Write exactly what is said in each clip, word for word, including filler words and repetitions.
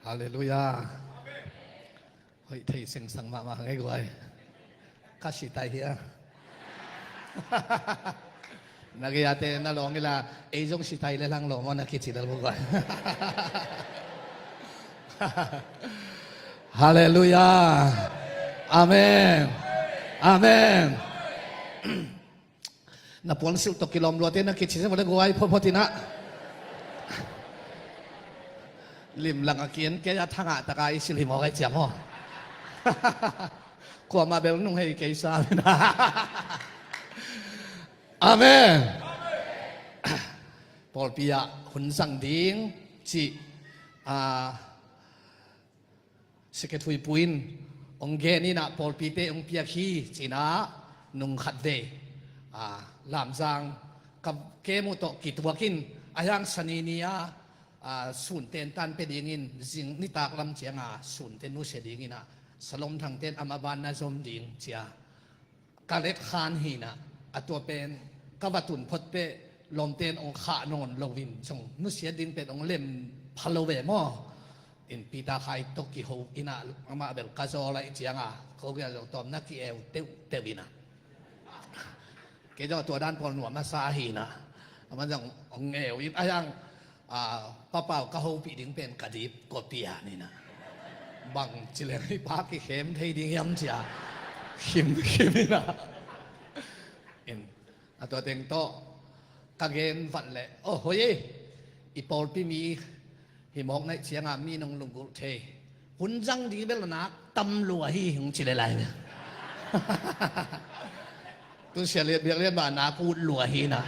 Halleluiah. Hoih thei sengsang mahmah ngei guai. Ka sitai hia? Na gei-ate na lawng ila, ei zong sitai le lang lawm aw na kici lel guai. Halleluiah. Amen. Amen. Na puan silh tawh kilawm luate na kici se mawle guai photphot inah. Limlang a kian kei a thangah taka i silh hi mawk ai ciang aw. Kuamah bel nung hei kei sa. Amen. Pawlpi ah hun zang ding cih, a, Secretary pu in hong gen inah pawlpite hong piak hi cinah nung khat vei, a, Lamzang ka kem uh tawh kituak in a hiang sani ni a, a, sunten tan pia dingin zing nitak lam cianga sunten nusia dinginah Salom Thangten amah ban na zom ding cia ka let khan hinah, a tua pen ka va tun phot peh lawmten hong khah nawn loin zong nusia ding pen hong lem pha lo ve maw? In Peter Khai tawh kiho inah amah bel ka zaw laih cianga ko kia zong tawm na ki-eu teuhteuh inah. Kei zong a tua dan pawl nuam a sa hinah. Amah zong hong eu in a hiang, a, papau ka hopih ding pen ka dip kua pia ninah. Bang ci leng hi pa kikhem thei ding hiam cia khimkhim inah. In a tua teng tawh ka gen vat leh, oh, hoi ei, i pawlpi mi hi mawk naih cianga mi nong lunggulh thei. Hun zang ding bel nak tam lua hi hong ci le lai. Tu sia liat biak liat mah nak ut lua hi na.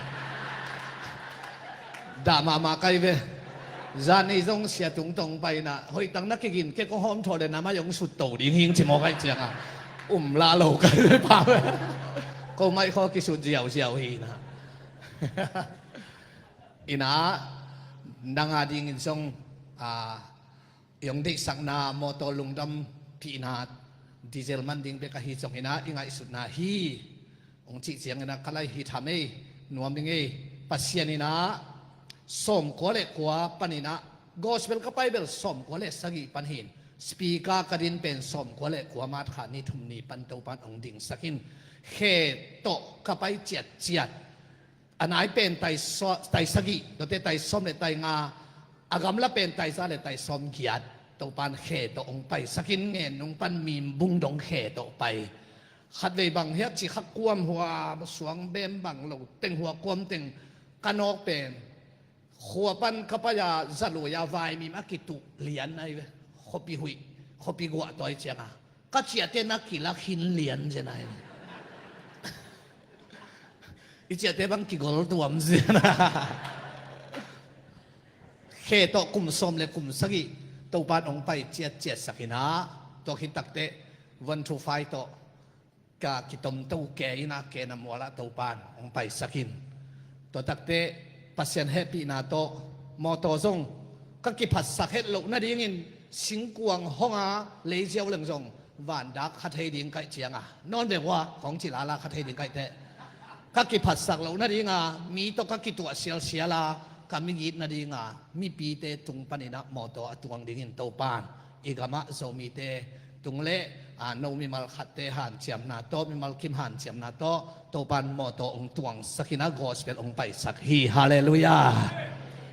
Dah mahmah kai ve. Zan i zong sia tungtong pai na hoih tang na kigin ke kong hawm thaw le na mai hong sut to ding hing ci mawk ai cianga um la lo kai ve pa ve. Ko mai khaw kisut ziauziau hi na. Inah nang a dingin zong, a, i hong deihsakna mawtaw lungdam pihna diesel man ding bek ahi zonginah i ngaihsutna hi. Hong cih cianginah ka lai hi tham ei, nuam ding ei. Pasian inah sawmkua le kua paninah gospel ka pai bel sawmkua le sagih pan hin. Speaker ka din pen sawmkua le kua March kha ni thum ni pan Topan hong dingsakin khe tawh ka pai ciatciat. A nai pen tai sagih, tuate tai sawm le tai nga, a gamla pen tai za le tai sawm giat. Topan khe tawh hong paisakin ngen nung pan mimbung dong khe tawh pai. Khatvei bang hiat ci kha kuam hua suang bem bang lo teng hua kuam teng ka nawk pen khua pan ka pai-a zaluai-a vaimim a kituh lian ai ve. Khuapi huih, khuapi guah tawi cianga ka ciahte na kilak hin lian zen ai ve. I ciahte bang kigol tuam zen a. Khe tawh kum sawm le kum sagih Topan hong pai ciatciatsak inah tua khit takteh one two five tawh ka kitomto ke inah ke na mualah Topan hong paisakin tua takteh Pasian hehpihna tawh mawtaw zong ka kiphatsak het loh nadingin singkuang honga leiziau leng zong vandak kha thei ding kaih cianga nawn ve hua kong ci lala kha thei ding kaihteh ka kiphatsak loh nadinga mi tawh ka kituah sialsiala ka migit nadinga mipite tung paninah mawtaw a tuang dingin Topan i gamah Zomite tung le, a, no mimal khatte hanciamna tawh mimal kim hanciamna tawh Topan mawtaw hong tuangsakinah gospel hong paisak hi. Halleluiah.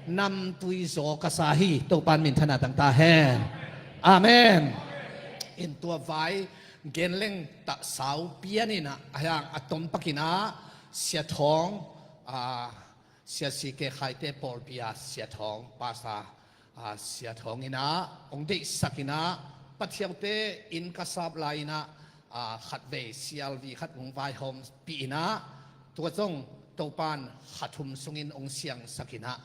Namtui zaw ka sa hi. Topan minthana tangta hen. Amen. In tua vai genleng tahsau pianinah a hiang a tompakinah Sia Thawng, a, Sia C K Khaite pawlpi a Sia Thawng pasa, a, Sia Thawng inah hong deihsak inah Pathiaute inn ka sap lai inah, a, khatvei C R V khat hong vaihawm pih inah tua zong Topan kha thum sungin hong siangsak inah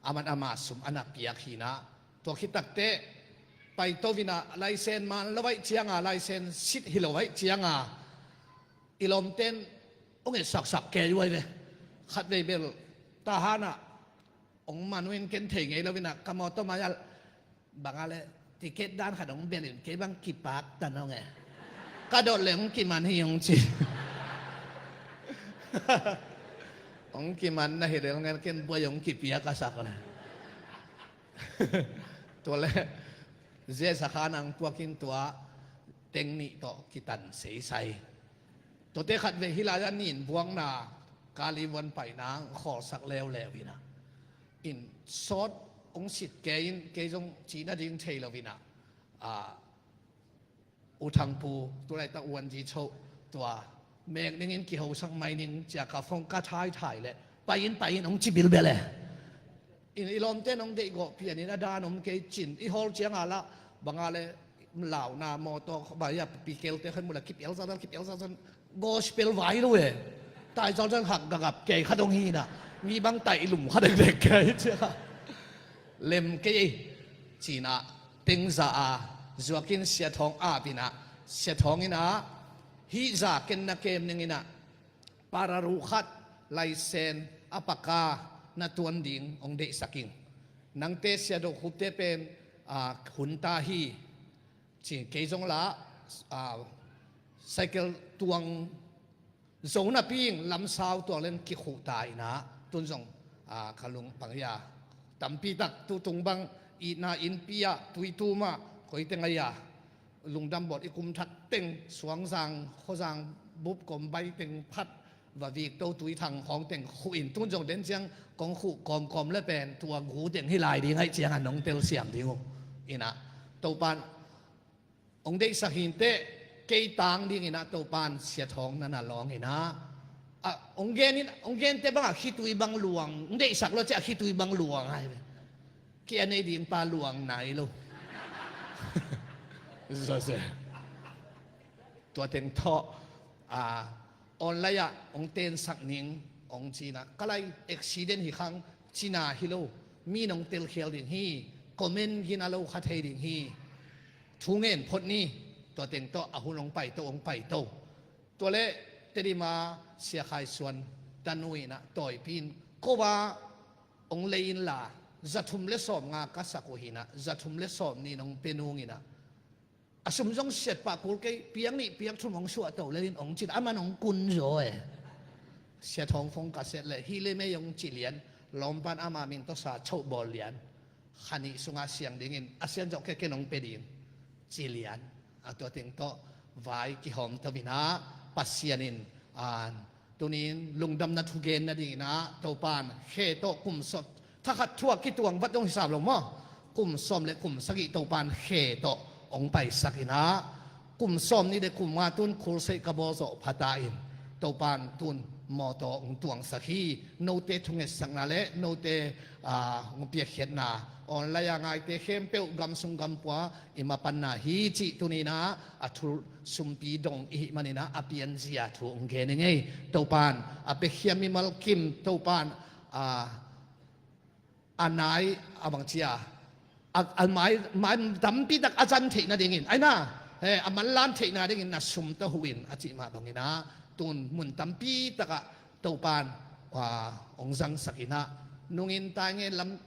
aman ama sum a na piak hinah tua khit takteh paito inah laisen man lo aih cianga laisen sit hi lo aih cianga i lawmten hong etsaksak kei uai ve. Khatvei bel tahanah hong man uh in ken thei ngei lo inah ka mawtaw mai-ah banga le ticket dan khat hong belin kei bang kipak tan hong e. Ka dot le hong kiman hi hong ci. Hong kiman na hi lel ngen ken buai hong kipiak a sak le. Tua le Zesa kha nang puakin tua teng nih tawh kitan seisai. Tuate khat ve hih lai-ah nin buakna kalivuan paina ang khawlsak leuleu inah, in sawt hong sit kei in, kei zong cih nading thei lo inah, a, U Thangpu, tulaitak uanzi choh, tua mek ningin kihosak mai ning cia ka phone ka thaithai leh, pai in, pai in, hong ci bilbel e. In i lawmte nong deihgawh pianin a dan om kei cin, i hawl cianga lah banga le launa mawtaw baya pikelte khan mula kipial zazan, kipial zazan, gospel vai lo e. Tai zazan hak gagap kei kha dong hinah, mi bang tai lum kha dekdek kei cia. Lem kei ei cinah tengza a zuakin Sia Thawng apinah, Sia Thawng inah hih za ken na kem ninginah, pararu khat laisen a paka na tuan ding hong deihsak ing. Nangte Sia Do Khupte pen, a, hunta hi. Ci kei zong lah, a, cycle tuang zo napi in lamsau tuang len kikhuhta inah, tun zong, a, ka lung bang hi a, tampi tak tutung bang itna innpi ah, tuitum ah, koiteng ahi a, lungdam bawt i kum that teng, Suangzang, Khuazang, Bupkom bai teng phat, va vik to Tuithang khawng teng khuh in, tun zong den ciang kong khuh kawmkawm le pen tua gu teng hi lai ding aih ciangah nong telsiam ding uh. Inah Topan hong deihsak hinteh, kei tang dinginah Topan Sia Thawng na na lawng inah, a, hong gen in, hong gente bangah khitui bang luang, hong deihsak lo ciah khitui bang luang ai. Kei a nei ding pa luang nai lo. Zose. Tua teng tawh, a, online ah hong tensak ning hong cinah, ka lai accident hi khang cina hi lo, mi nong telkhial ding hi, comment gina lo kha thei ding hi. Thu ngen phot ni, tua teng tawh a hun hong pai to, hong pai to. Tua leh Tedim a Sia Khai Suan tanu inah tawipi in, ko a hong lei inla, zathum le sawm nga ka sak uh hinah, zathum le sawm nih nong pe nung inah, a sum zong siat pah kul kei, piak nih piak thum hong suah to lel in hong cin, a man hong kun zaw e. Sia Thawng phone ka set leh, hi le mei hong ci lian, lawmpan ama min tawh sa choh bawl lian. Kha nih sungah siang dingin a sian zawh kei ken hong pe ding ci lian. A tua teng tawh vai kihawm to inah, Pasian in, a, tunin lungdamna thugen nadinginah Topan khe tawh kum sawm, thakhat thuak kituang vat dong hisap lo maw? Kum sawm le kum sagih Topan khe tawh hong paisak inah, kum sawm nih le kum nga tun khulseih ka bawl zawh phata in, Topan tun mawtaw hong tuangsak hi. Note thungetsakna le note, a, hong piakkhiatna, online a ngaite khempeuh, gamsung gampua i mapanna hi cih tuninah a thu sumpi dong i hih maninah a pianzia thu hong gen i ngei. Topan a piakhia mimal kim, Topan, a, a nai a bangcia, a, a mai, mai tampi tak a zan theih nadingin, aina, he, a manlan theih nadingin na sum tawh huh in a cih mah banginah, tun mun tampi takah Topan, a, hong zangsak inah, nungin tainge lam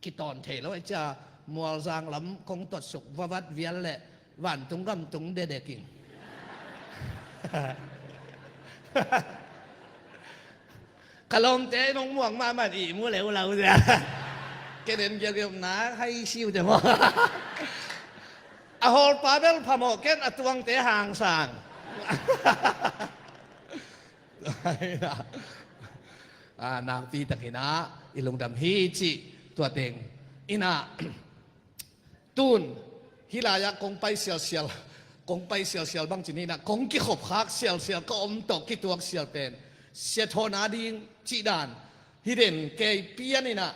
kitawn thei lo, a cia Mualzang lam kong tawtsuk vavat vial le vantung gamtung dedek in. Ka lawmte nong muak mahmah in ihmu leu lau zia. Ken en giagiau na hai siu te maw. A hawlpa bel phamawh ken a tuangte hangsang. A, nakpi takinah i lungdam hi cih tua teng inah, tun hih lai-ah kong pai sialsial, kong pai sialsial bang cin hinah, kong kikhop khak sialsial, ka om tawh kituak sial pen Sia Thawng a ding cih dan hi den kei pian inah,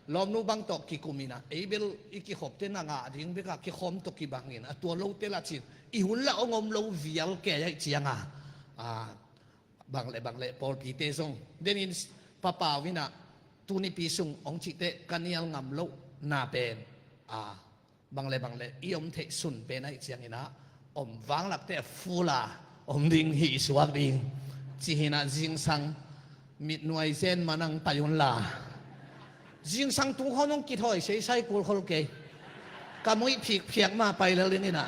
lawmnu bang tawh kikum inah, ei bel i kikhopte na ngah ding bekah kikhawm tawh kibangin a tua lote lah cin, i hun lah hong om lo vial kei aih cianga, a, bang le bang le pawlpite zong denin papau inah, tunipi sung hong cihte ka nial ngam loh na pen, a, bang le bang le i om theih sun pen aih cianginah, om vanglakte a fula om ding hi i suak ding. Ci hinah zingsang mitnuai zen manang pai unla. Zingsang tung khon hong kithawi seisai kul khol kei. Ka muih phikphiak ma pai lel ding inah.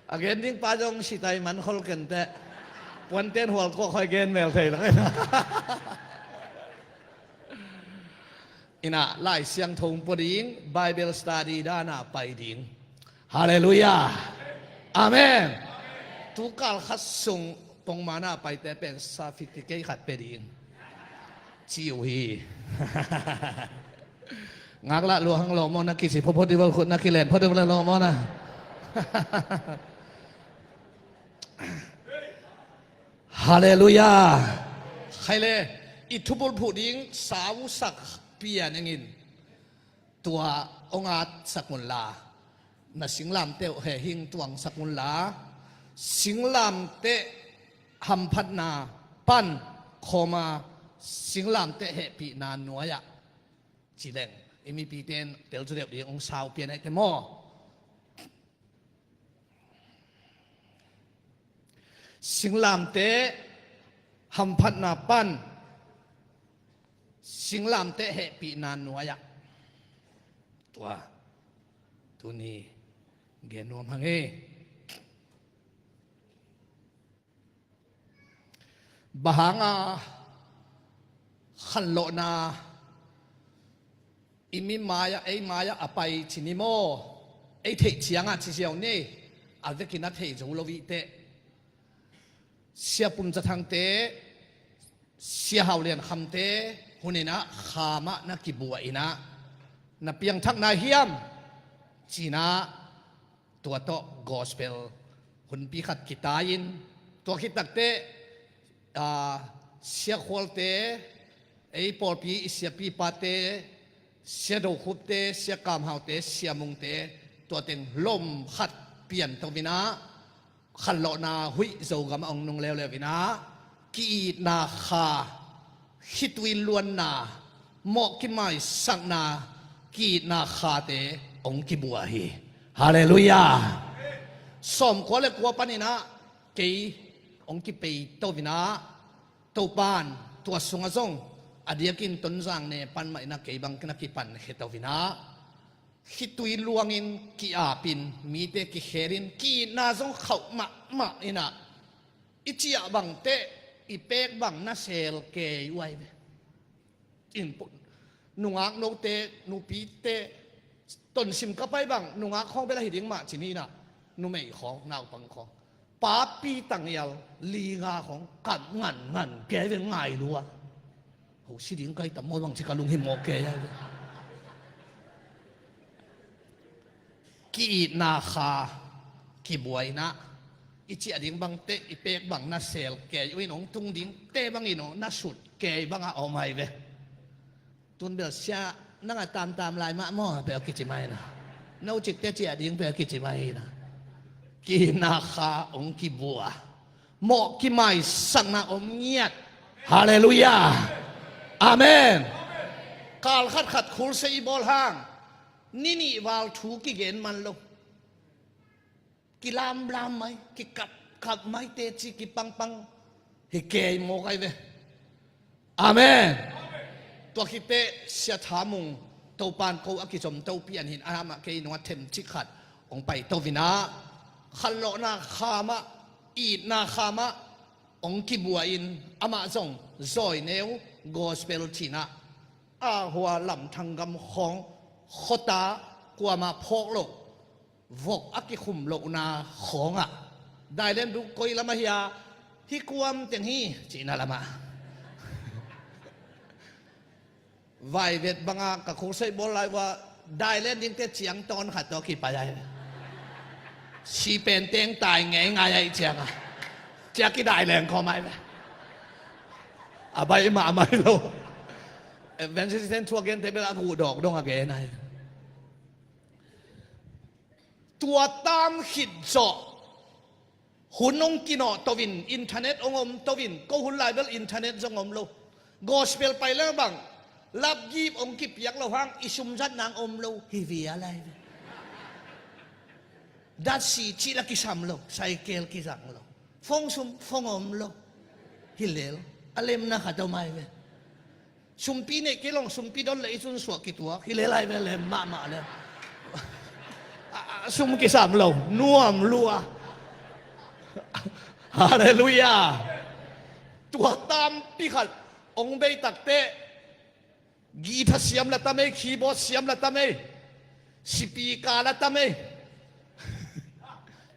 A gen ding pa zong sitai man khol kenteh. Puanten hual kuak khoi gen mel thei lak inah. Inah Lai Siangtho pua ding, Bible study dana pai ding. Halleluiah. Amen. Tu kal khat sung pongmana paite pen certificate khat pe ding ci uh hi. Ngaklah luahang lawmawna kici phawphaw dival khut na kilen phawdum la lawmawna. Halleluiah. Khaile, i thubulphuh ding sausak pian engin tua hong atsak unla, na singlamteh uh hehing tuangsak unla, singlamteh hamphatna pan khawma singlamteh hehpihna nuai-ah ci leng i mipite in telcu deuh ding hong sau pian aihte maw? Singlamteh hamphatna pan singlamteh hehpihna nuai-ah tua tuni gen nuam hang hi. Bang hanga khanlawhna i mi mai-ah, ei mai-ah a pai ci ni maw? Ei theih ciangah ci ziau ni. A vekin a thei zo lo ihteh Sia Pum Za Thangte, Sia Hau Lian Khamte hun inah kham ah na kibuah inah na piangthakna hiam? Cinah tua tawh gospel hunpi khat kitai-in, tua khit takteh, aa, Sia Khualte, ei pawlpi i siapi pate, Sia Do Khupte, Sia Kam Haute, Sia Mungte, tua teng lom khat pianto inah khanlawhna huih Zogam ah hong nung leuleu inah ki-itna kha, khitui luanna, mawh kimaisakna, ki-itna khate hong kibuah hi. Halleluiah. Sawmkua le kua paninah kei hong kipeito inah, Topan tua sungah zong a diakin Tonzang ne pan mah inah kei bang na kipan kheto inah, khitui luangin ki-apin mite kikhelin ki-itna zong khauh mahmah inah, i ciah bangteh i pek bang na sel kei uh ai ve. In pu-, nungak note, nupite, tonsim ka pai bang nungak khawng bel ahi ding mah ci ni inah, numei khawng, naupang khawng, papi tangial linga khawng kap ngan ngan kei ve ngai lua. Ho si ding kai tam maw bang ci ka lunghimawh kei ai ve. Ki-itna kha kibuai inah, i ciah ding bangteh i pek bang na sel kei uh in, hong tung dingte bangin hong na sut kei bangah a om ai ve. Tun bel sia nang a tamtam lai mah maw peuh a kici mai inah, no cikte ciah ding peuh a kici mai inah, ki-itna kha hong kibuah, mawh kimaisakna om ngiat. Halleluiah. Amen. Kal khatkhat khulse i bawl hang ni nih val thu kigen man lo. Kilamlam mai, kikapkap mai teci kipangpang hi kei mawk ai ve. Amen. Tua khit teh Sia Tha Mung, Topan ko a kizom to pian hin amah kei nungah themcik khat hong paito inah, khanlawhna kha mah, itna kha mah hong kibuah in, amah zong zawi neu gospel cinah, a hua lamthang gam khawng khuata kuamah phawk loh vok a kikhum lohna khawngah, dailen duk koi lam ahi a, hih kuam teng hi cihna lamah vaivet banga ka khulse bawl lai uh a, dailen dingte ciang tawn khat tawh kipai ai. Si pen teng tai ngeingai ai cianga, ciak i daileng khawm ai ve. A bai mah a mai lo. Evangelist ten thuak gente bel a guh dawk dong a gen ai. Tua tam khit zawh hun hong kinawh to in, internet hong om to in, ko hun lai bel internet zong om lo. Gospel pai leng bang lapgip hong kipiak loh hang i sum zat nang om lo hi vial ai ve. Datsi cih la kisam lo, saikel kizang lo, fong sum fong om lo. Hi lel, a lemna khat om ai ve. Sumpi neih kei long, sumpi don le i cun suah kituak hi lel ai ve, lem mahmah le. A, a, sum kisam lo, nuam lua. Halleluiah. Tua tampi khat hong bei takteh Guitar siam la tam ei, keyboard siam la tam ei, sipika la tam ei.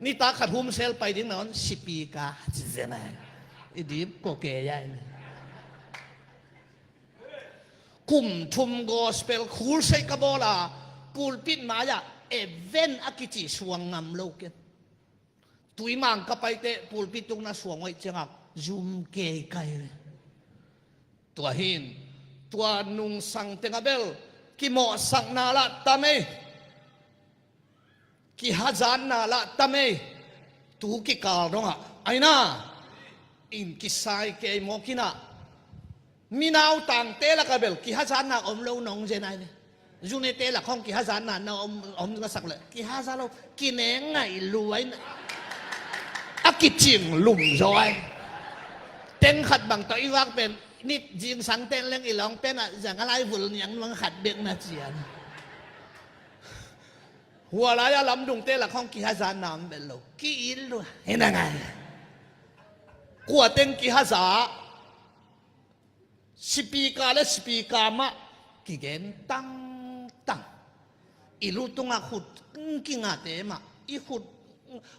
Nitak khat hum sel pai ding na on sipika ci zen ai. I dip ko ke ya. Kum thum gospel khul sei ka bawl a, pulpit mai-ah event a kici suang ngam lo ken. Tuimang ka paite pulpit tung na suang oih ciangak zum kei kai. Tua hin tua nungsang tengah bel kimawhsakna lah tam ei. Kihazatna lah tam ei. Tu kikal dongah aina in kisai kei mawk inah. Minautangte lakah bel kihazatna om lo nong zen ai ve. Zunete lak hong kihazatna na om, om ngasak le kihaza lo. Kineng ngai luai na. A kicing lum zaw ai. Teng khat bang tawh i vak pen nit zingsang ten leng i lawng pen ah zang a lai vul niang nuang khat bek na cian. Hua lai-a lamdungte lak hong kihazatna om bel lo ki-it lua hi na ngai. Kua teng kihaza. Sipika le sipika mah kigen tangtang. I lu tungah khut kingate mah i khut,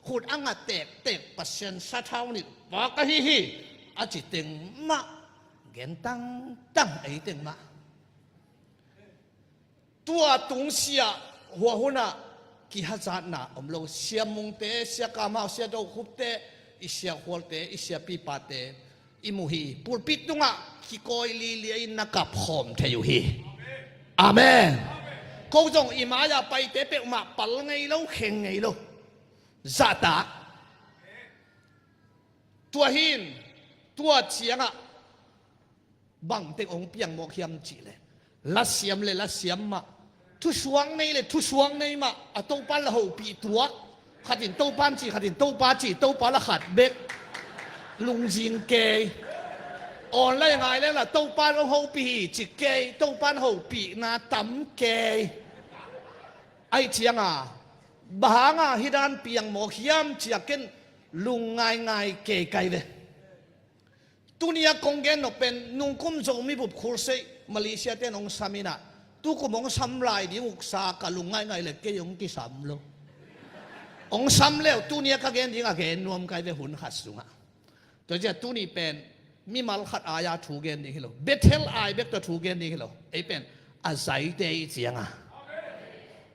khut a nga tektek Pasian sathau nih pak ahi hi. A ci teng mah gen tangtang ei teng mah. Tua tungsiah hua hunah kihazatna om lo. Sia Mungte, Sia Kamau, Sia Dokhupte, i sia khualte, i sia pipate i mu hi. Pulpit tungah kikawi lilia in na kap khawm thei uh hi. Amen. Ko zong i mai-ah paite peuhmah pal ngei lo, kheng ngei lo. Zahtak. Tua hin tua ciangah bangteng hong piang mawk hiam cihleh lasiam le lasiam mah, thusuak nei le thusuak nei mah a Topan la hopih tuak. Khatin Topan ci, khatin Topa ci, Topa la khat bek. Lungzing kei. Online ngai leng la Topan hong hopih hi ci kei. Topan hopihna tam kei. Aih cianga bang hanga hih dan piang mawk hiam cia ken lungngaingai kei kai ve. Tunia kong gen nop pen nungkum Zomi bup khulseih Malaysia ten hong sam inah tukum hong sam lai ding uksa ka lungngaingai le kei hong kisam lo. Hong sam leu tunia ka gen ding a gen nuam kai ve hun khat sungah. Tua ciah tuni pen mimal khat ai-a thu gen ding hi lo. Bethel ai bek tawh thu gen ding hi lo. Ei pen a zaite i cianga.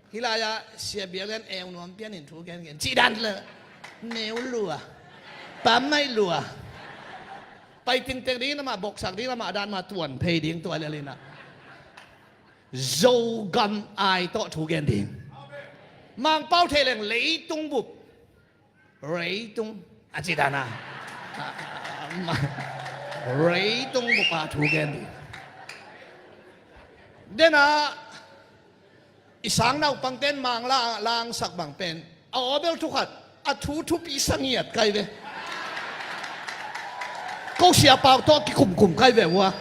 Hih lai-ah Sia Biak Lian eu nuam pianin thu gen gen cih dan le neu lua, pammaih lua. Pai tingtek ding lamah, boksak ding lamah, a dan mah tuan phei ding tua lialinah Zogam ai tawh thu gen ding. Mangpau thei leng leitung bup. Reitung a ci dana. Reitung bupa thu gen ding. Dena i sang naupangten mang la langsak bang pen a awbel thukhat a thu thupi sangiat kai ve. Ko sia pau tawh kikumkum kai ve ua.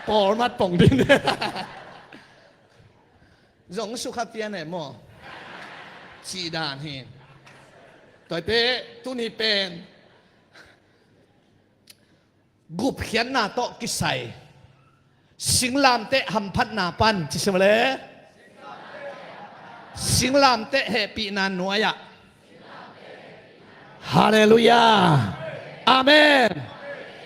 Pawlmat pong ding. Zong sukha pian eh maw? Cih dan hi. Tuate tuni pen gupkhiatna tawh kisai singlamteh hamphatna pan ci sim le. Singlamteh hehpihna nuai-ah. Halleluiah. Amen.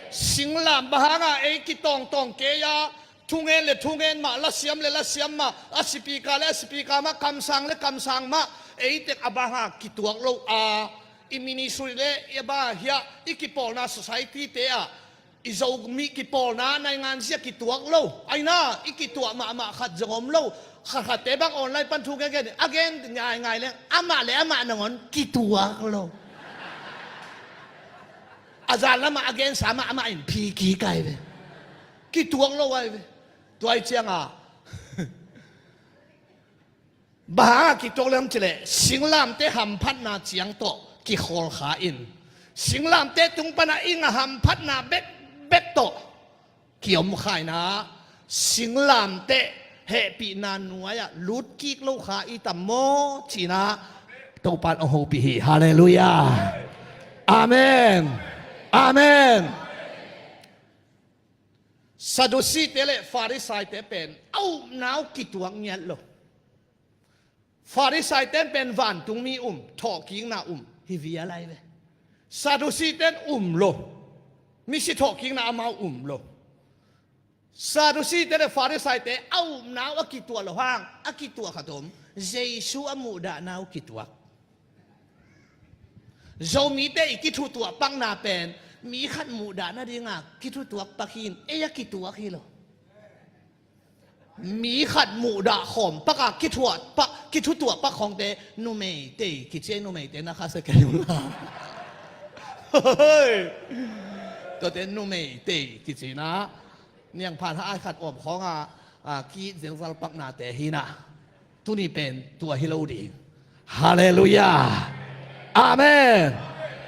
Singlam bang hanga ei kitawngtawng kei-a thungen le thungen mah, lasiam le lasiam mah, a sipika le a sipika mah, kamsang le kamsang mah, ei tek a bang hanga kituak lo a, i ministry le i a bang hiah i kipawlna society te ah i Zomi kipawlna naingan zia kituak lo. Aina i kituak mahmah khat zong om lo. Khatkhatte bang online pan thu gen gen a gen ngaingai leng amah le amah nangawn kituak lo. A zan lamah a gensa amah amah in phiki kai ve. Kituak lo ai ve. Tua ai cianga bang hanga kituak lem cileh singlamte hamphatna ciang tawh kikhawlkha in singlamte tung pana i ngah hamphatna bekbek tawh kiomkhaina singlamte hehpihna nuai-ah lutkik lokha i tam maw cina Topan a hopih hi. Halleluiah. Amen. Amen. Sadducee-te le Pharisee-te pen a upna uh kituak ngiat lo. Pharisee-te pen vantungmi um, thawhkikna um hi vial ai ve. Sadducee-te um lo. Misi thawhkikna amau um lo. Sadducee-te le Pharisee-te a upna uh a kituak lo hang, a kituak khat om, Jesu a muhdahna uh kituak. Zomite i kithutuah pakna pen mi khat muhdah nadinga kithutuak pak hi in, ei a kituak hi lo. Mi khat muhdah khawm paka kithuah pak, kithutuah pak khawngte numeite kici, numeite na kha se kei ula. Hoi. Tuate numeite kici na. Niangphan ha ai khat om khawnga, a, ki zelzal paknate hi na. Tuni pen tua hi lo ding. Halleluiah. Amen.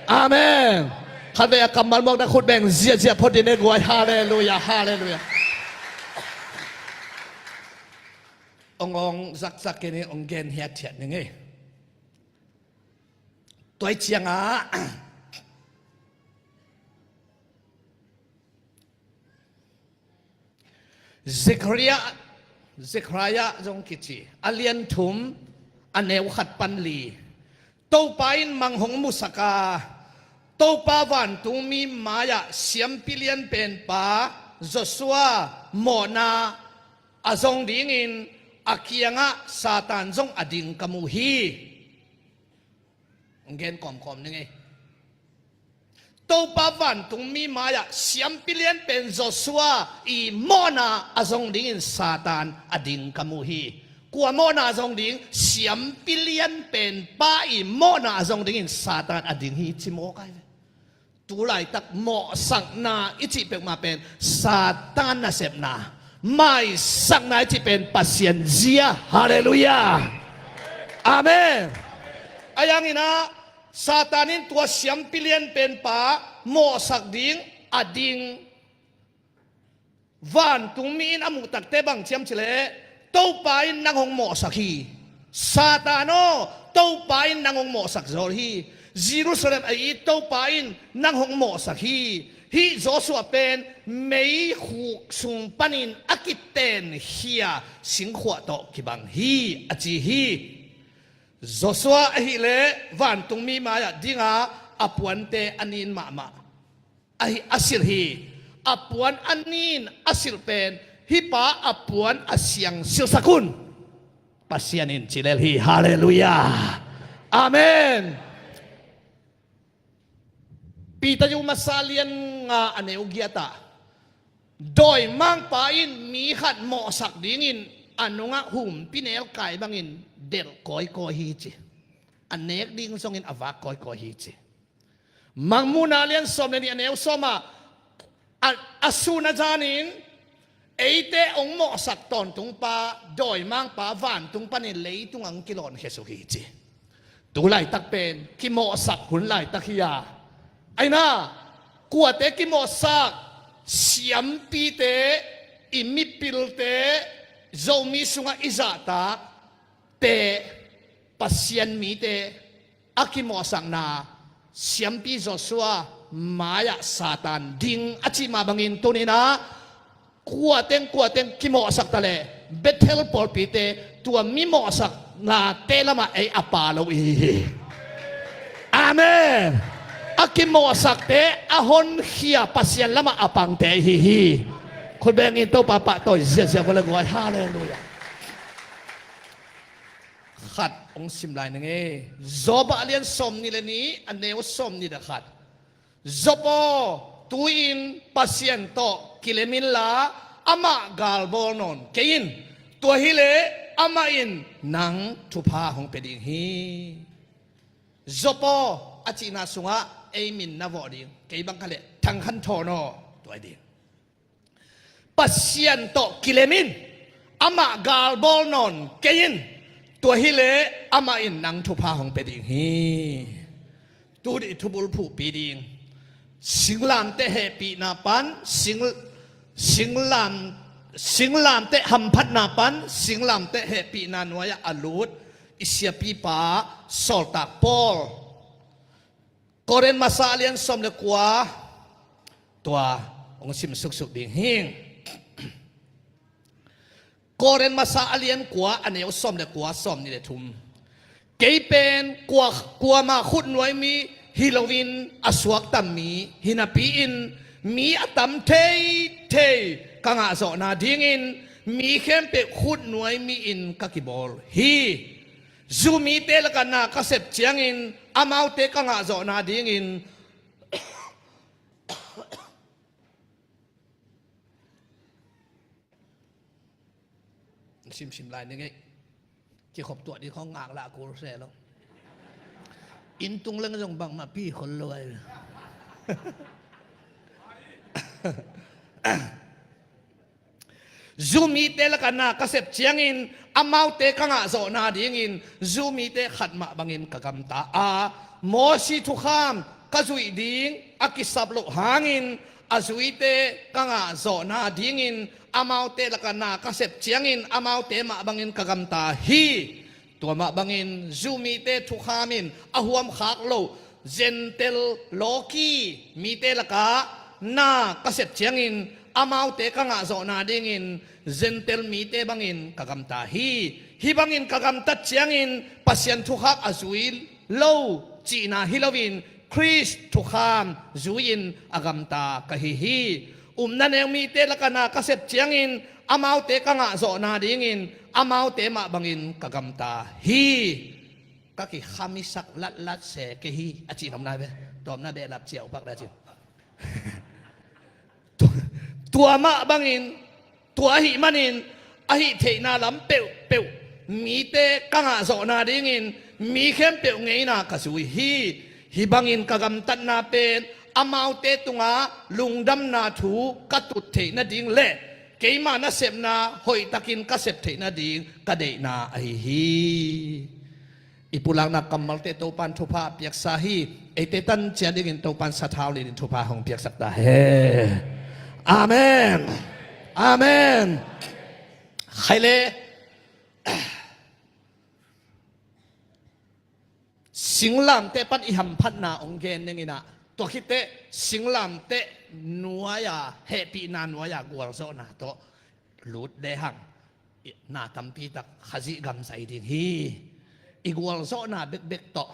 Amen. Khatvei a kammal muak na khut beng ziahziah phot ding e guai. Halleluiah. Halleluiah. Ong ong zakzak kei ni, ong gen hiathiat ning e. Tuai ciangah Zekhariah, Zekhariah zong kici, a lian thum, a neu khat pan li. Topa in mang hong musak a, Topa vantungmi mai-ah siampi lianpenpa Joshua mawhna a zong dingin a kiangah Satan zong a ding ka mu hi. Hong gen kawmkawm ning e. Topa vantungmi mai-ah siampi lianpen Joshua i mawhna a zong dingin Satan a ding ka mu hi. Kua mawhna a zong ding? Siampi lianpenpa i mawhna a zong dingin Satan a ding hi, ci mawk ai ve. Tu laitak mawhsakna i cih peuhmah pen Satan nasepna, maisakna i cih pen Pasian zia. Halleluiah. Amen. A yang inah Satan in tua siampi lianpenpa mawhsak ding a ding. Vantungmi in a muh takte bang ciam cileh, Topa in nang hong mawhsak hi. Satan aw, Topa in nang hong mawhsak zaw hi. Jerusalem a it Topa in nang hong mawhsak hi. Hih Joshua pen meikhuk sung panin a kitenkhia singkhuah tawh kibang hi, a ci hi. Joshua ahileh vantungmi mai-ah dinga a puante a nin mahmah. Ahi, a silh hi. A puan a nin a silh pen, hih pa a puan a siang silhsak un, Pasian in ci lel hi. Halleluiah. Amen. Peter yu masa lian nga a neu giatah, dawimangpa in mi khat mawhsak dingin a nungah humpi nelkai bangin delh kawikawi hi ci. A nek ding zongin a vak kawikawi hi ci. Mangmuhna lian sawm le nih a neu sawmah, a, a sun a zanin eite hong mawhsak tawntungpa, dawimangpa vantung panin leitung ang kilawnkhia suk hi ci. Tu laitak pen kimawhsak hun laitak hi a. Aina, kuate kimawhsak? Siampite, i mipilte, Zomi sungah i zahtakte, Pasian mite, a kimawhsakna, siampi Joshua mai-ah Satan ding a cih mah bangin tuninah kuateng kuateng kimawhsak taleh Bethel pawlpite tua mi mawhsaknate lamah ei a pa lo i hi hi. Amen. A kimawhsakte a honkhia Pasian lamah a pangte i hi hi. Khutbengin Topa pahtawi ziahziah vua le guai. Halleluiah. Khat hong sim lai ning e. Job a lian sawm nih le nih, a neu sawm nih le khat. Job aw, tu-in Pasian tawh kilem inla, amah galbawl nawn kei in. Tua hileh amah in nang thupha hong pia ding hi. Job aw a cihna sungah ei min na vawh ding, kei bang kha leh Thang Khan Thawn aw, tua hi ding. Pasian tawh kilem in, amah galbawl nawn kei in, tua hileh amah in nang thupha hong pia ding hi. Tu dih thubul phuhpi ding. Singlamteh hehpihna pan, sing, singlam, singlamteh hamphatna pan, singlamteh hehpihna nuai-ah a lut i siapipa sawltak Paul. Korin masa a lian sawm le kua, tua hong sim suksuk ding hing. Korin masa a lian kua, a neu sawm le kua, sawm nih le thum. Kei pen kua, kuamah khutnuai mi hi loin a suakta mi hi napi-in, mi a tam theithei ka ngah zawhna dingin mi khempeuh khutnuai mi-in ka kibawl hi. Zu mite lakah na ka sep ciangin amaute ka ngah zawhna dingin Simsim lai ni ngei. Kikhop tuah ding khong ngak lah kul se lo. Inn tung leng zong bangmah pi khol lo ai. Zu mite lakah na ka sep ciangin amaute ka ngah zawhna dingin Zu mite khat mah bangin ka gamta a, Mosi thukham ka zuih ding a kisap loh hangin a zuite ka ngah zawhna dingin amaute lakah na ka sep ciangin amaute mah bangin ka gamta hi. Tua mah bangin Zu mite thukham in a huamkhak loh Gentail lawki mite lakah na ka sep ciangin amaute ka ngah zawhna dingin Gentail mite bangin ka gamta hi. Hih bangin ka gamtat ciangin Pasian thukhak a zui lo cihna hi loin Khrist thukham zui-in a gamta ka hi hi. Upna neu mite lakah na ka sep ciangin amaute ka ngah zawhna dingin amaute mah bangin ka gamta hi. Ka kikhamisak latlat se kei hi a cih nopna ve. Tawpna behlap ciah upak dah cin. Tua, tua mah bangin, tua ahih manin, ahih theihna lam peuhpeuh mite ka ngah zawhna dingin mi khempeuh ngeina ka zui hi. Hih bangin ka gamtatna pen amaute tungah lungdamna thu ka tut theih nading le keima nasepna hoihtakin ka sep theih nading ka deihna ahi hi. I pulakna kammalte Topan thupha a piaksa hi. Eite tan ciat dingin Topan sathau lianin thupha hong piaksak ta hen. Amen. Amen. Khaile, singlamteh pan i hamphatna hong gen ning inah, tua khitteh singlamteh nuai-a, hehpihna nuai-a gualzawhna tawh lut lehang na tampi tak Khazih gam zai ding hi. I gualzawhna bekbek tawh,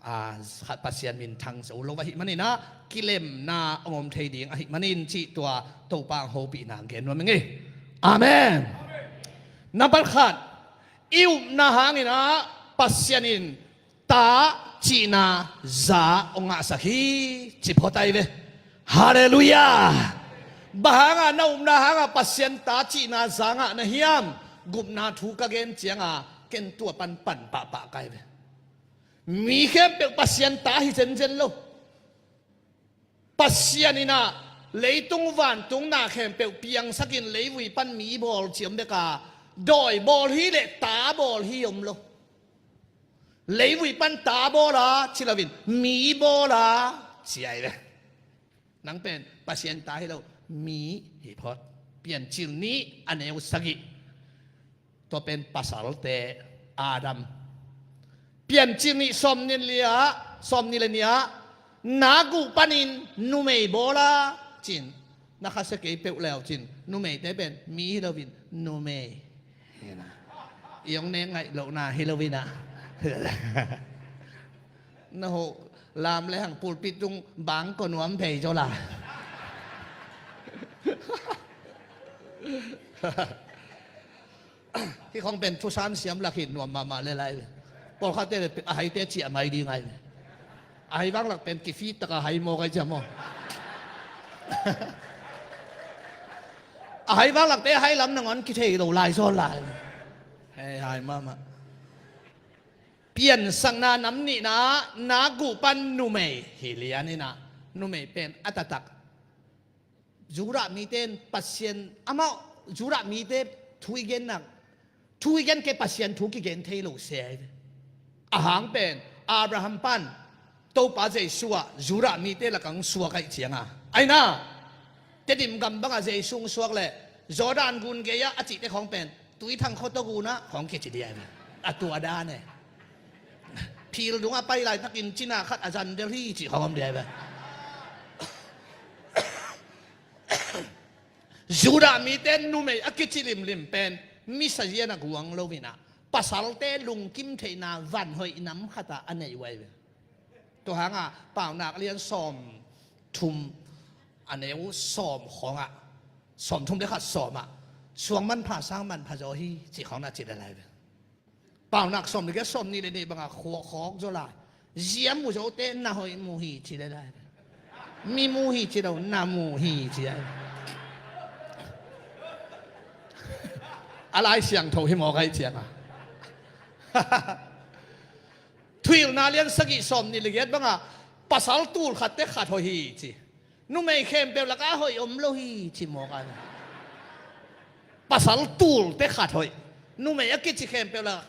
a, Pasian minthang zo lo ahih maninah kilemna a om thei ding ahih manin cih tua Topa hopihna gen nuam ing ei. Amen. Nambat khat, i upna hanginah Pasian in ta cihna za hong ngahsak hi, ci phot ai ve. Halleluiah. Bang hanga na upna hanga Pasian ta cihna za ngah na hiam? Gupna thu ka gen cianga ken tua pan pan pahpah kai ve. Mi khempeuh Pasian ta hi zenzen lo. Pasian inah leitung vantung na khempeuh piangsakin leivui pan mi bawl ci om beka, dawi bawl hi le ta bawl hi om lo. Leivui pan ta bawl a ci loin mi bawl a ci ai ve. Nang pen Pasian ta hi lo, mi hi phot. Piancil nih a neu sagih. Tua pen pasalte Adam. Piancil nih sawm nih le nih ah, sawm nih le nih ah, na guh panin numei bawl a cin. Na khasia kei peuh leu cin. Numeite pen mi hi loin numei. Hi na. I hong nek ngaih lohna hi loin ah. Na hoh lam le hang pulpit tung bang ko nuam phei zaw la. Hih khong pen thusan siam lak hi nuam mahmah le lai. Pawlkhatte le a haite ciah mai ding ai. A hai vanglak pen kifit taka hai mawk ai ciam maw? A hai vanglakte a hai lam nangawn kithei lo lai zaw lai. Hei hai mahmah. Piansakna nam nihna, na guh pan numei hi lian inah, numei pen a taktak Judah mite in Pasian amau, Judah mite thu i gennak, thu i gen kei Pasian thu kigen thei lo se ai ve. A hang pen Abraham pan Topa Jesu ah Judah mite lakah hong suak aih cianga aina, Tedim gam bangah Jesu hong suak leh Jordan gun gei-ah a cihte khawng pen Tuithang khuato gunah khawng kici diai ve. A tua dan e. Phil dungah pai laitakin cina khat a zan del hi cih khawng om diai ve. Judah mite numei a kici limlim pen Misa zian a guang lo inah, pasalte lungkim theihna van hoih nam khatah a neih uh ahi ve. Tua hangah Paunak lian sawm thum a neu sawm khawngah, sawm thum le khat sawmah, suang manpha sang manpha zaw hi cih khawng na cih le lai ve. Paunak sawm le giat sawm nih le nih bangah khawk khawk zaw lai. Zia mu zote na hoih mu hi ci le lai. Mi mu hi ci lo, na mu hi ci ai. A Lai Siangtho hi mawk ai cianga. Thuhilhna lian sagih sawm nih le giat bangah pasal tul khat te khat hoih hi ci. Numei khempeuh lakah a hoih om lo hi ci mawk ai. Pasal tul te khat hoih. Numei a kici khempeuh lakah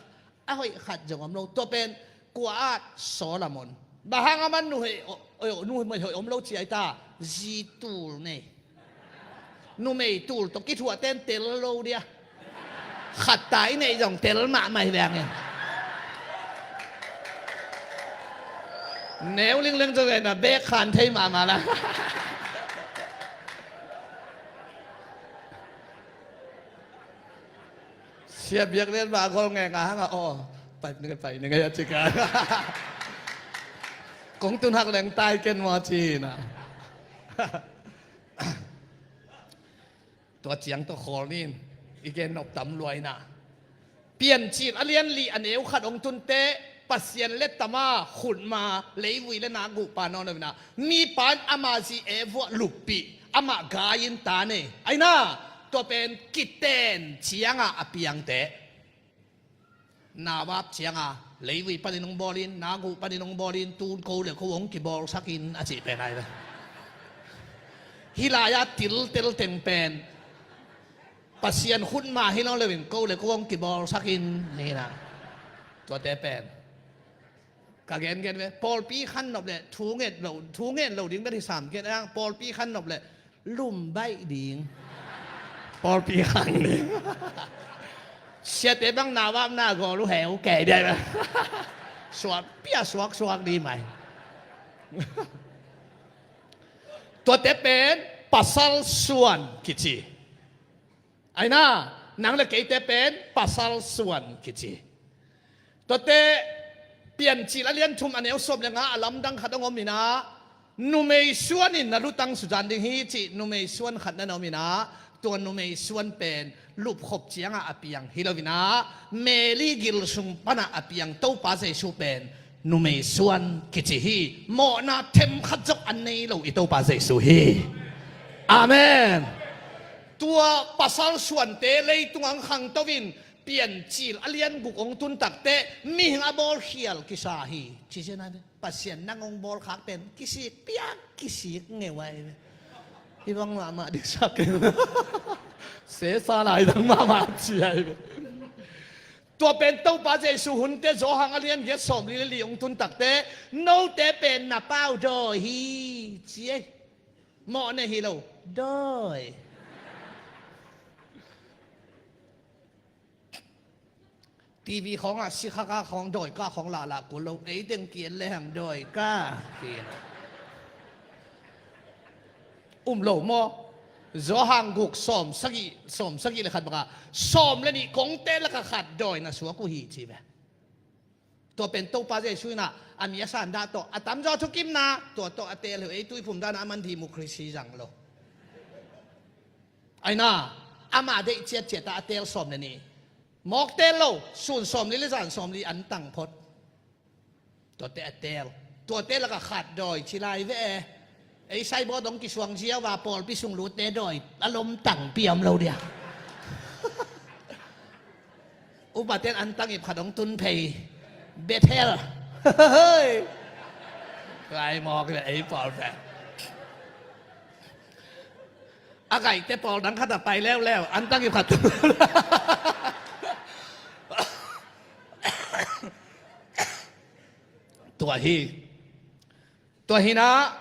a hoih khat zong om lo. Tua pen kua at Solomon. Bang hang a man nu hoih, o, o, numei hoih om lo ci ai ta. Zi tul nei. Numei tul tawh kithuah ten tel lo dia. Khat ta i neih zong tel mahmah hi veng in. Neu lingleng zong na bek khan thei mahmah la. Sia biak lian mah a gol ngei nga hang a aw. Pai ning pai ning a cik a. Kong tun hak leng tai ken maw ci na. Tua ciang tawh khawl nin i gen nop tam luai na. Piancil a lian li a neu khat hong tunte Pasian le tama khutma leivui le nak guhpa nawn lo ina, mipa in ama zi e vuah luppih, amah gai in ta nei. Aina, tua pen kiten cianga a piangte. Nawab cianga leivui panin hong bawlin, nak guh panin hong bawlin, tun ko le ko hong kibawlsakin a cih pen ai ve. Hih lai-a tiltel teng pen Pasian khutma hi lo leuin ko le ko hong kibawlsakin ni na. Tuate pen ka gengen ve, pawlpi khan nop le thu nget lo, thu nget lo ding vet hi sam gen ang, pawlpi khan nop le lum baih ding. Pawlpi khan ding. Siate bang nawab na gawl uh heu kei dia. Suak pia suak suak di mai. Tuate pen pasal suan kici. Aina, nang le keite pen pasal suan kici. Tuate Piancil a lian thum a neu sawm le nga a lamdang khat hong om ina, numei suan in na lutang suzan ding hi cih numei suan khat na na om ina, tua numei suan pen lupkhop cianga a piang hi lo ina, Mary gil sung pana a piang Topa Jesu pen numei suan kici hi. Mawhna themkhat zok a nei lo i Topa Jesu hi. Amen. Tua pasal suante leitung ang khangto in Piancil a lian guk hong tun takte mihing a bawlkhial kisa hi. Ci sia nai ve. Pasian nang hong bawlkhak pen kisik piak kisik ngeu ai ve. Hi bang mahmah diksak. Sesa lai dang mahmah ci ai ve. Tua pen Topa Jesu hunte Johan a lian giat sawm li le li hong tun takte, note pen na pau dawi hi ci ei. Mawh ne hi lo dawi. TV khawngah sikhaka khawng dawika khawng lahlah kul lo, ei teng kian le hang dawika kian. Um lo maw? Johan guk sawm sagih, sawm sagih le khat baka sawm le nih kongte laka khat dawi na suak uh hi ci ve. Tua pen Topa Jesu ina a mi a san dah tawh a tamzaw thukimna tua tawh a teel hi uh, ei tuiphum dana a man democracy zang lo. Aina, ama deih ciatciata a teel sawm le nih. Mawk teel lo, sun sawm li le zan sawm li an tang phot. Tuate a teel. Tuate laka khat dawi ci lai ve e. Ei saibawt hong kisuang ziau a pawlpi sung lutte dawi a lom tangpi om lo dia. Upaten an tangip khat hong tun phei. Bethel. Lai mawk le ei pawl pen. A kaihte pawl dang khat a pai leuleu an tangip khat tun. Tua hi. Tua hinah,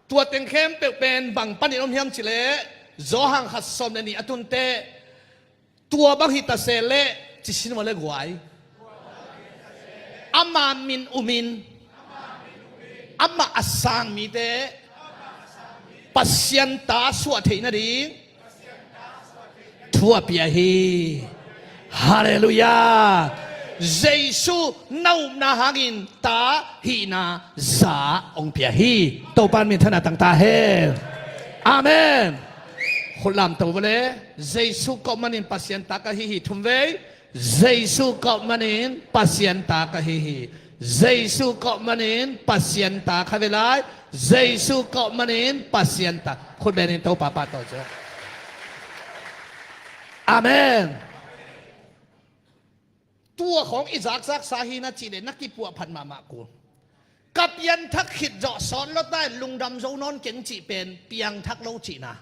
tua teng khempeuh pen bang panin om hiam cileh, Johan khat sawm le nih a tunte, tua bang hi ta se leh, ci sin ua le guai. Ama min umin, ama a sang mite, Pasian ta suah theih nading, thu a pia hi. Halleluiah. Jesu na upna hangin ta hihna za hong pia hi. Topa in minthanna tang ta hen. Amen. Khut lamto vele. Jesu ka up manin Pasian ta ka hi hi. Thumvei. Jesu ka up manin Pasian ta ka hi hi. Jesu ka up manin Pasian ta ka hi hi. Jesu ka up manin Pasian ta. Khut benin Topa pahtawi ciat. Amen. Tua khawng i zakzaksa hi na cih leh na kipuahphat mahmah kul. Ka pianthak khit zawh sawt lo ta in lungdam zo nawn keng cih pen piangthak lo cihna.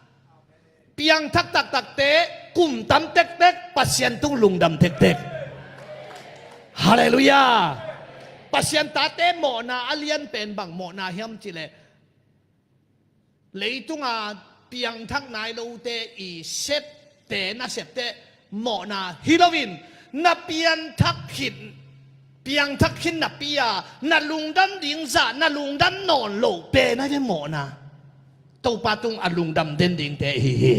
Piangthak taktakte kum tam tektek Pasian tung lungdam tektek. Halleluiah. Pasian tate mawhna a lian pen bang mawhna hiam cih leh, leitunga piangthak nai lote i septe, nasepte mawhna hi loin, na pianthak khit, piangthak khit napi-a na lungdam ding zah na lungdam nawn loh pen a hi ve mawhna. Topa tung a lungdam den dingte i hi hi.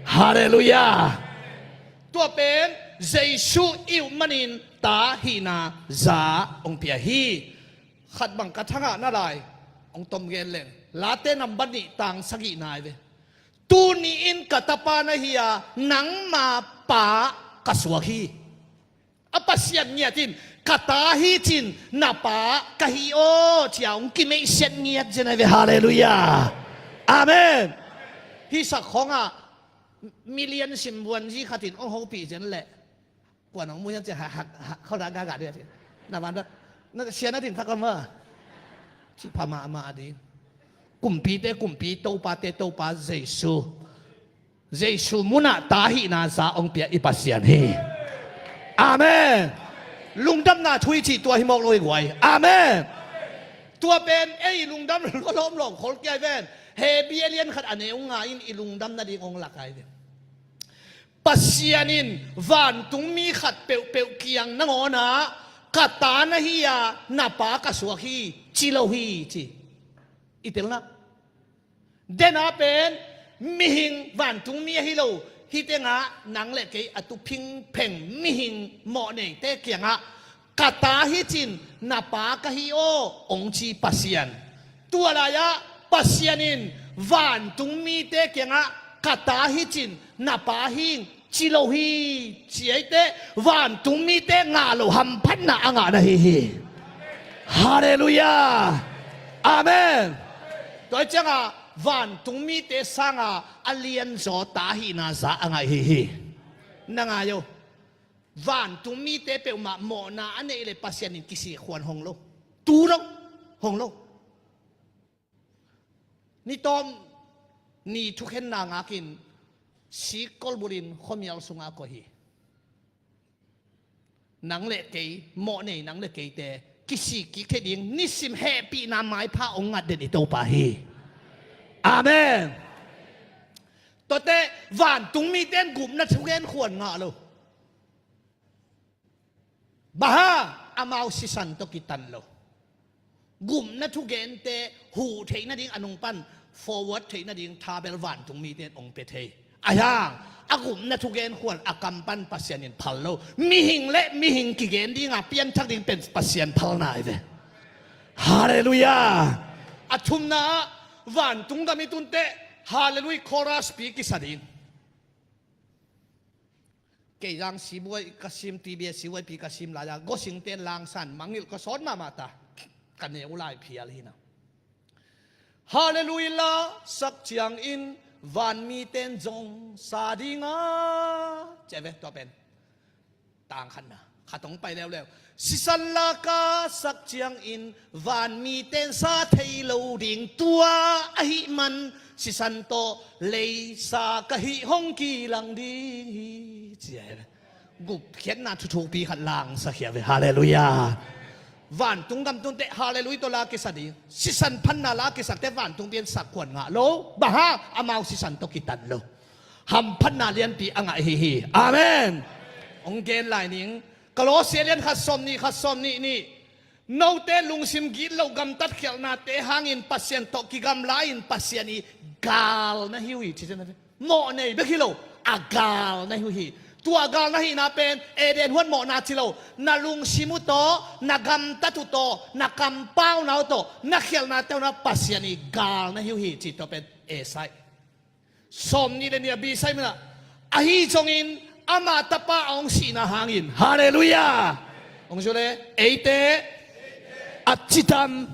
Halleluiah. Tua pen Jesu i up manin ta hihna za hong pia hi. Khat bang ka thangah na lai hong tom gen leng, Late nambat nih tang sagihna hi ve. Tuni-in ka tapa na hi a, nangma pa ka suak hi. A Pasian ngiat in, ka ta hi cin, na pa ka hi aw, ci-a hong kimeihsiat ngiat zen hi ve. Halleluiah. Amen. Hih sak khawngah million simvuanzi khat in hong hopih zen leh, kuan hong mu hiam ci-a ha, ha, ha, khaudah gahgah ding a ci. Na van dah, na sia na din thak a ma. Ci pha mahmah ding. Kumpite Kumpi, Topate Topa Jesu. Jesu munah ta hihna za hong pia i Pasian hi. Amen. Lungdamna thu i cih tua hi mawk lo hi guai. Amen. Tua pen ei lungdam lawm lawm khol kia hi ven. Hebru a lian khat a neu nga in i lungdam nading hong lak hi ven. Pasian in vantungmi khat peuhpeuh kiang nangawnah ka ta na hi a, na pa ka suak hi, ci lo hi ci. I telna dena pen mihing vantungmi ahi lo, hih tengah nang le kei a tu phingpheng mihing mawhneite kiangah ka ta hi cin, na pa ka hi aw, hong ci Pasian. Tua lai-ah Pasian in vantungmite kiangah ka ta hi cin, na pa hing ci lo hi, ci ei teh vantungmite ngah lo hamphatna a ngah na hi hi. Halleluiah. Amen. Tua hi ciangah vantungmite sangah a lianzaw ta hihna za a ngah hi hi. Na ngai uh. Vantungmite peuhmah mawhna a neih le Pasian in kisik khuan hong lo. Tu lo. Hong lo. Ni tawm ni thukhenna ngakin sik kolbulin khuamial sungah koih hi. Nang le kei, mawhnei nang le keite kisik kik thei ding nisim hehpihna maipha hong ngat den i Topa hi. Amen. Tuate vantungmite in gupna thugen khuan ngah lo. Bang hang? Amau sisan tawh kitan lo. Gupna thugente huh theih nading a nung pan forward theih nading tha bel vantungmite in hong pia thei. Ahi hang a gupna thugen khuan a kam pan Pasian in phal lo. Mihing le mihing kigen dinga pianthak ding pen Pasian phalna hi ve. Halleluiah. A thumna ah vantung gam i tun teh Halleluiah chorus pi kisa ding. Kei zang sibuai ka sim, T B S sibuai pi ka sim lai-a gosingte in langsan mangngilh ka sawt mahmah ta. Ka neu lai phial hi na. Halleluiah la sak ciangin vanmite in zong sa dinga, ci a ve tua pen. Tang khatna khat hong pai leuleu. Sisan la ka sak ciangin vanmite in sa thei lo ding, tua ahih man sisan tawh leisa ka hih hong kilang ding hi, ci a hi. Gupkhiatna thuthukpi khat langsa khia ve. Halleluiah. Vantung gam tun teh Halleluiah tawh la kisa ding. Sisan phatna la kisakte vantung pian sak khuan ngah lo. Bang hang? Amau sisan tawh kitan lo. Hamphatna lianpi a ngah hi hi. Amen. Hong gen lai ning. Kolose lian khat sawm nih, khat sawm nih nih. Note lungsim gitloh gamtat khialhnate hangin Pasian tawh kigamla-in Pasian i gal na hi uh hi, ci cian a ve. Mawhnei bek hi lo, a gal na hi uh hi. Tua gal na hihna pen Eden huan mawhna ci lo, na lungsim uh tawh, na gamtat uh tawh, na kampauna uh tawh, na khialhnate uh na Pasian i gal na hi uh hi ci tua pen Esai sawm nih le nih a Bisai minah. Ahi zongin ama tapa a hong sihna hangin, halleluiah, hong zu le, eite a cidam,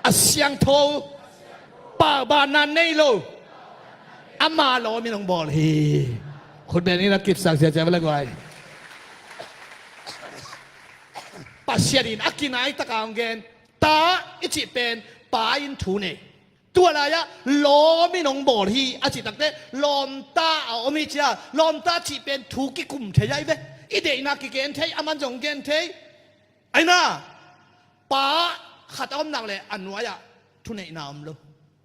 a siangtho, paubanna nei lo ama lawm in hong bawl hi. Khutbeng in a kipsak ziazia va le guai. Pasian in a kinai taka hong gen, ta i cih pen pa in thu nei. Tua lai-ah lawm in hong bawl hi a cih takte, lawmta a om hi cia, lawmta cih pen thu kikum thei ahi ve. I deihna kigen thei, aman zong gen thei. Aina, pa khat a om nak le a nuai-ah thuneihna om lo.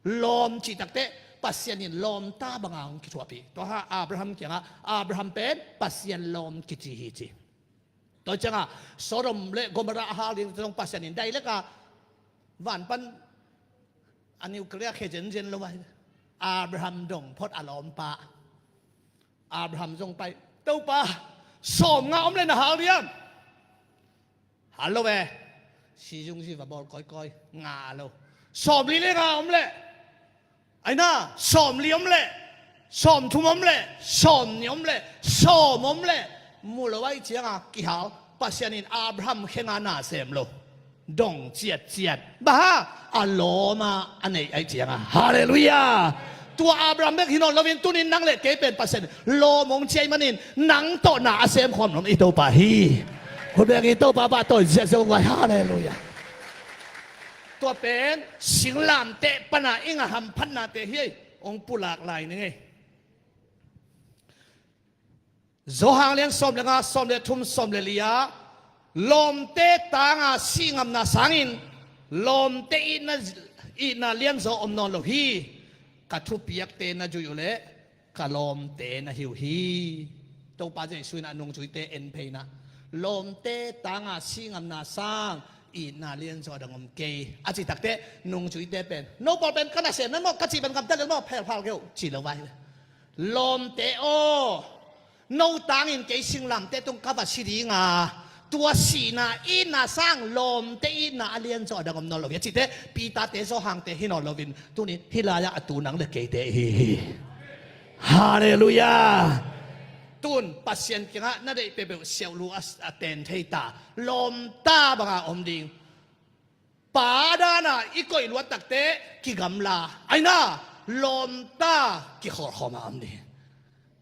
Lawm cih takte, Pasian in lawmta banga hong kithuahpih. Tua ha Abraham kiangah, Abraham pen Pasian lawm kici hi ci. Tua ciangah Sodom le Gomorrah a hal ding zong Pasian in dailek a van pan a nuclear khe zenzen lo a, Abraham dong phot a lawmpa. Abraham zong pai, Topa, sawmnga om le na hal diam? Hal lo ve. Sizung zi va bawl kawikawi, nga lo. Sawmli le nga om le, aina, sawmli om le, sawmthum om le, sawmnih om le, sawm om le, mu lo ahi cianga kihal. Pasian in Abraham khenga na sem lo. Dong ciatciat. Baha a lawma a neih ahi cianga, halleluiah. Tua Abraham bek hi nawn loin tunin nang le kei pen Pasian lawm hong ciai manin nang tawh na a sem khawm lom i Topa hi. Hun bek i Topa pahtawi ziahziah uh vai, halleluiah. Tua pen singlamteh pana i ngah hamphatnate hi ei, hong pulak lai ning ei. Johan lian sawm le nga, sawm le thum, sawm le li-ah, lawmte tanga sihngamna sangin lawmte itna, itna lianzaw om nawn lo hi. Ka thupiakte na zuih uh leh ka lawmte na hi uh hi. Topa Jesuh in a nungzuite en pheina, lawmte tanga sihngamna sang itna lianzaw a dang om kei a cih takte, nungzuite pen, no pawl pen ka nasem nan maw, ka cih pen gamta lel maw, phelphal kei uh ci lo vai. Lawmte aw, no tangin kei singlamteh tung ka va si dinga, tua sihna itna sang lawmte itna a lianzaw a dang om nawn lo hi a cihte, Peter-te, Johan-te hi nawn loin tunin hih lai-ah a tu nang le keite ihi hi. Halleluiah. Tun Pasian kiangah na deih peuhpeuh siauhlu a, a ten thei ta, lawmta banga om ding. Pa dana i koih luat takte kigamla, aina, lawmta kikhawlkhawma om ding.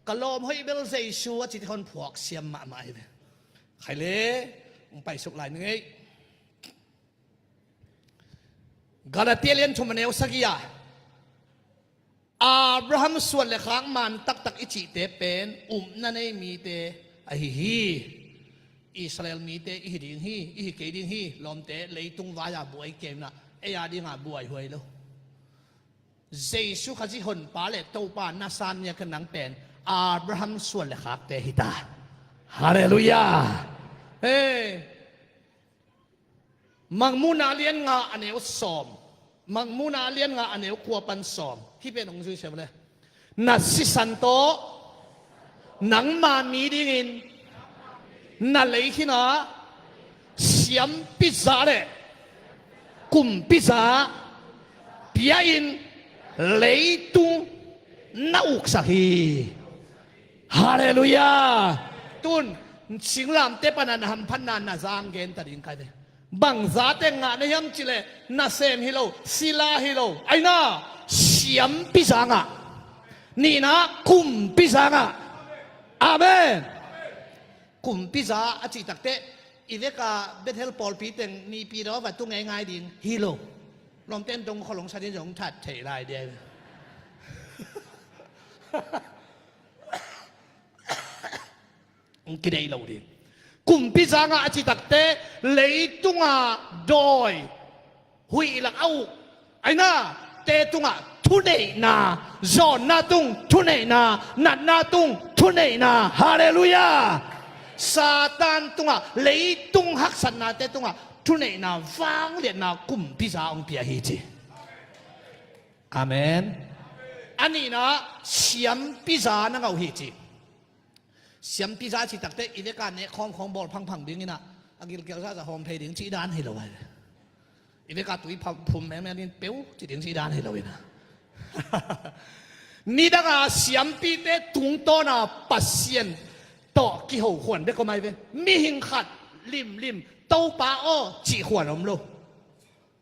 Ka lawm hoih bel Jesu a cite hon phuak siam mahmah hi ve. Khai le, hong paisuk lai ning ei. Galatia lian thum a neu sagih ah, Abraham suan le khak man taktak i cihte pen upna nei mite ahi hi. Israel mite i hi ding hi, i hi kei ding hi, lawmte, leitung vai-a buai kei unah, ei a dinga buai huai lo. Jesu Khazih honpa le Topa na san nia ka nang pen Abraham suan le khakte hi ta. Halleluiah. Hey. Mangmuhna lian nga a neu sawm. Mangmuhna lian nga a neu kua pan sawm. Hih pen hong zui se le. Na sisan tawh nangma mi dingin na lei khinah siampiza le kumpiza pia-in leitung na uksak hi. Halleluiah. Tun singlamteh pana na hamphatna na zang genta ding kai ve. Bangzate ngah na hiam cileh, nasem hi lo, sila hi lo, aina, siampiza ngah. Nihna, kumpiza ngah. Amen. Kumpiza a cih takteh i veka Bethel pawlpi teng nihpi daw va tu ngeingai ding hi lo. Lawmten dong kholong sa ding zong that theih lai dia. Hong kideih lo ding. Kumpiza ngah a cih takteh leitunga dawi huih lak a uh, aina, te tungah thuneihna, zawnna tung thuneihna, natna tung thuneihna. Halleluiah. Satan tungah, leitung haksatnate tungah thuneihna, vangliatna kumpiza hong pia hi ci. Amen. A nihna, siampiza na ngah uh hi ci. Siampi za cih takteh i vek a nek khawm khawm bawl phangphang ding in ah, a gilkial zahzah hawm phei ding cih dan hi lo ai ve. I vek a tui phum mengmeng in peu cih ding cih dan hi lo in ah. Nidang a siampite tungtawn a Pasian tawh kiho khuan bek om ai ve. Mihing khat limlim Topa aw cih khuan om lo.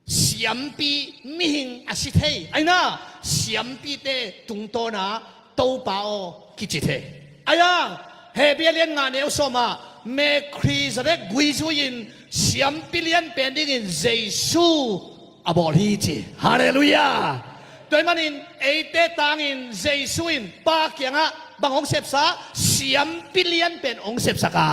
Siampi mihing a si thei. Aina, siampite tungtawn a Topa aw kici thei. Aia, Hebru lian nga neu sawm ah Melkhizedek gui zui-in siampi lian pen dingin Jesu a bawl hi ci. Halleluiah. Tua ahih manin eite tangin Jesu in Pa kiangah bang hong sepsa, siampi lian pen hong sepsak a,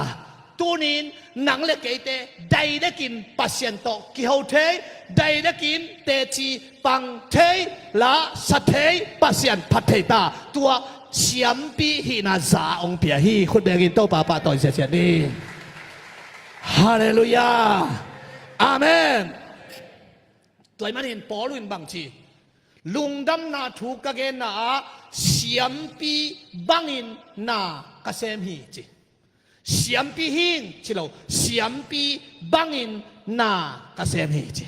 tunin nang le keite daidekin Pasian tawh kiho thei, daidekin teci pang thei, la sa thei, Pasian phat thei ta, tua siampi hihna za hong pia hi. Khut bengin Topa pahtawi ziahziah ni. Halleluiah. Amen. Tua ahih manin Paul in bang ci? Lungdamna thu ka genna ah siampi bangin na ka sem hi ci. Siampi hing ci lo, siampi bangin na ka sem hi ci.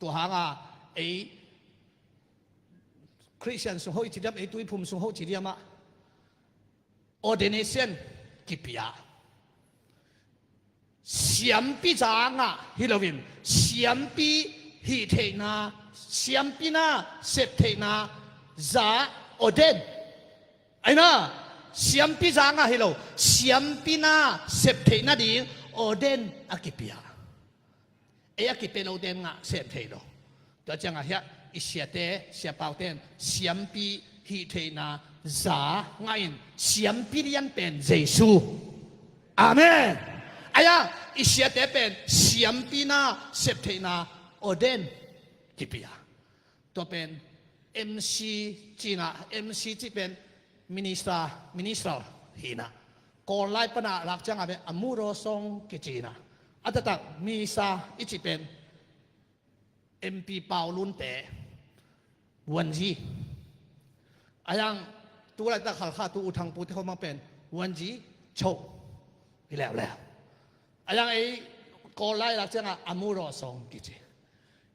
Tua hanga ei Khristian sung hoih ci diam, ei tuiphum sung hoih ci diam ah ordination kipia. Siampi za ngah hi loin siampi hih theihna, siampi na sep theihna za ordain. Aina, siampi za ngah hi lo, siampi na sep theihna ding ordain a kipia. Ei a kipia lo den ngah sem thei lo. Tua ciangah hiah i siate, siapaute in siampi hih theihna za ngah in siampi lian pen Jesu. Amen. Aia, i siate pen siampi na sep theihna ordain kipia. Tua pen M C ci-in ah, M C cih pen minister, minister hi-in ah, Kawl lai pan a lak ciangah pen a muro song kici-in ah, a taktak minister i cih pen M P Pau Lunte, Wanzi. Aia, tu laitak Halkha tu U Thang Pu te khawng bang pen Wanzi Cho hi leuleu. Aia, ei Kawl lai lak ciangah a muro song kici.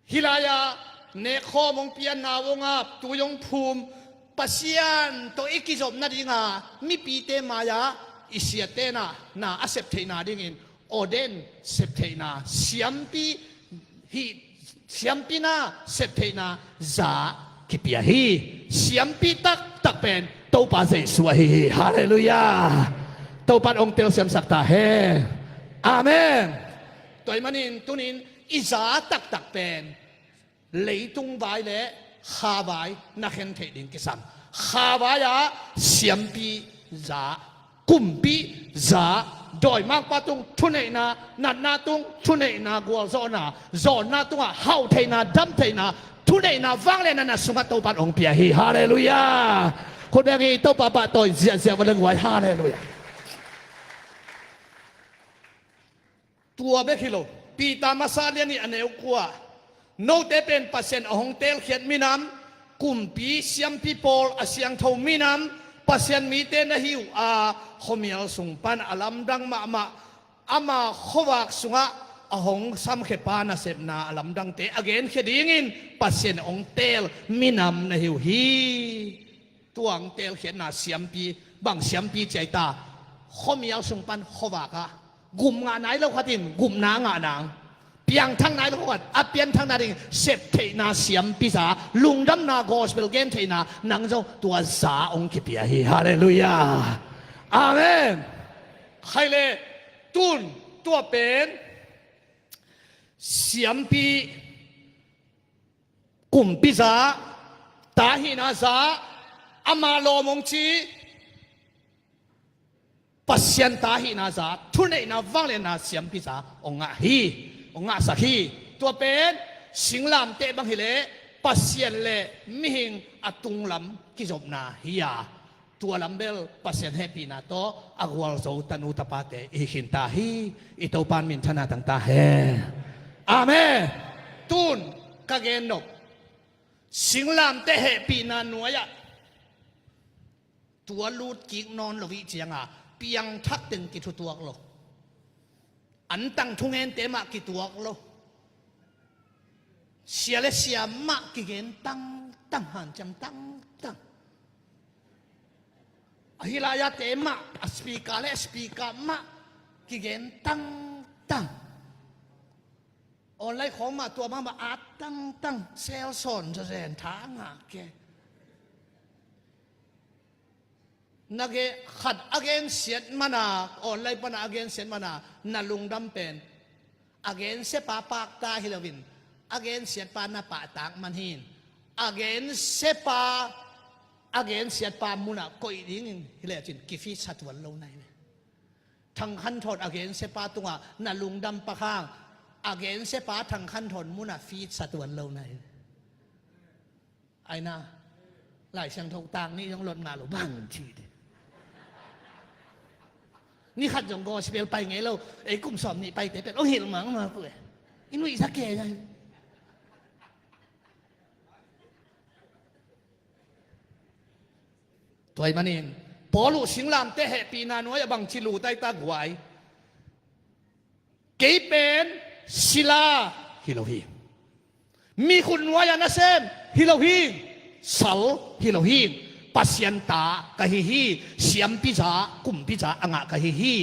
Hih lai-ah nekkhawm hong pianna hong ap, tui hong phum, Pasian tawh i kizop nadinga mipite mai-ah i siate na, na a sep theihna dingin ordain sep theihna, siampi hih, siampi na sep theihna za kipia hi. Siampi taktak pen Topa Jesu ahi hi. Halleluiah. Topa in hong telsiamsak ta hen. Amen. Tua ahih manin tunin i za taktak pen leitung vai le kha vai na khen theih ding kisam. Kha vai-ah siampi za, kumpi za, dawimangpa tung thuneihna, natna tung thuneihna, gualzawhna, zawnna tungah hauhtheihna, damtheihna, thuneihna, vangliatna na sungah Topa in hong pia hi. Halleluiah. Khut beng hi, Topa pahtawi ziahziah va leng uai. Halleluiah. Tua bek hi lo. Peter masa lian nih a neu kua, note pen Pasian a hong teelkhiat minam, kumpi siampi pawl a siangtho minam, Pasian mite na hi uh a, khuamial sung pan a lamdang mahmah, ama khuavak sungah a hong samkhia pa nasepna a lamdangte a genkhia dingin Pasian a hong teel minam na hi uh hi. Tua hong teelkhiatna siampi, bang siampi ci ai ta? Khuamial sung pan khuavak ah gum ngah nai lo khat in gupna ngah nang, piangthak nai lo khat a pianthak nading septheihna siampi za, lungdamna gospel gentheihna nang zong tua za hong kipia hi. Halleluiah. Amen. Khaile, tun tua pen siampi, kumpi za, ta hihna za, ama lawm hong ci, Pasian ta hihna za, thuneihna vangliatna siampi za hong ngah hi, hong ngahsak hi. Tua pen singlamteh bang hileh Pasian le mihing a tunglam kizopna hi-a, tua lam bel Pasian hehpihna tawh a gualzo tanu tapate i hi khinta hi. I Topa in minthanna tangta hen. Amen. Tun ka gennop, singlamteh hehpihna nuai-ah Tua lut kik nawn lo ih cianga piangthak teng kithutuak lo. Antang thungente mah kituak lo. Sia le sia mah kigen tangtang, hanciam tangtang. Ahi lai-a te mah, a speaker le speaker mah kigen tangtang. Online khawng mah tua mahmah at tangtang, selson zazen tha a ngah ke. Na gen khat a gensiat mana, online pana a gensiat mana, na lungdam pen a gensiapa pakta hi loin a gensiatpa na pahtak man hi. A gensiapa, a gensiatpa munah koih dingin hi lecin kifitsa tuan lo na hi. Thangkhan Thawn a gensiapa tungah na lungdam pak hang, a gensiapa Thangkhan Thawn munah fitsa tuan lo na hi. Aina, Lai Siangtho tang nih zong lot ngah lo bang ci dih. Ni khat zong gospel pai ngei lo, ei kum sawm nih paite pen ong hilh mangmang uh e. I nuihsa kei a. Tua ahih manin Paul uh singlamteh hehpihna nuai-ah bangci lut ai ta guai. Kei pen sila hi lo hi. Mi khut nuai-ah nasem hi lo hi. Sal hi lo hi. Pasian ta ka hi hi. Siampiza, kumpiza a ngah ka hi hi.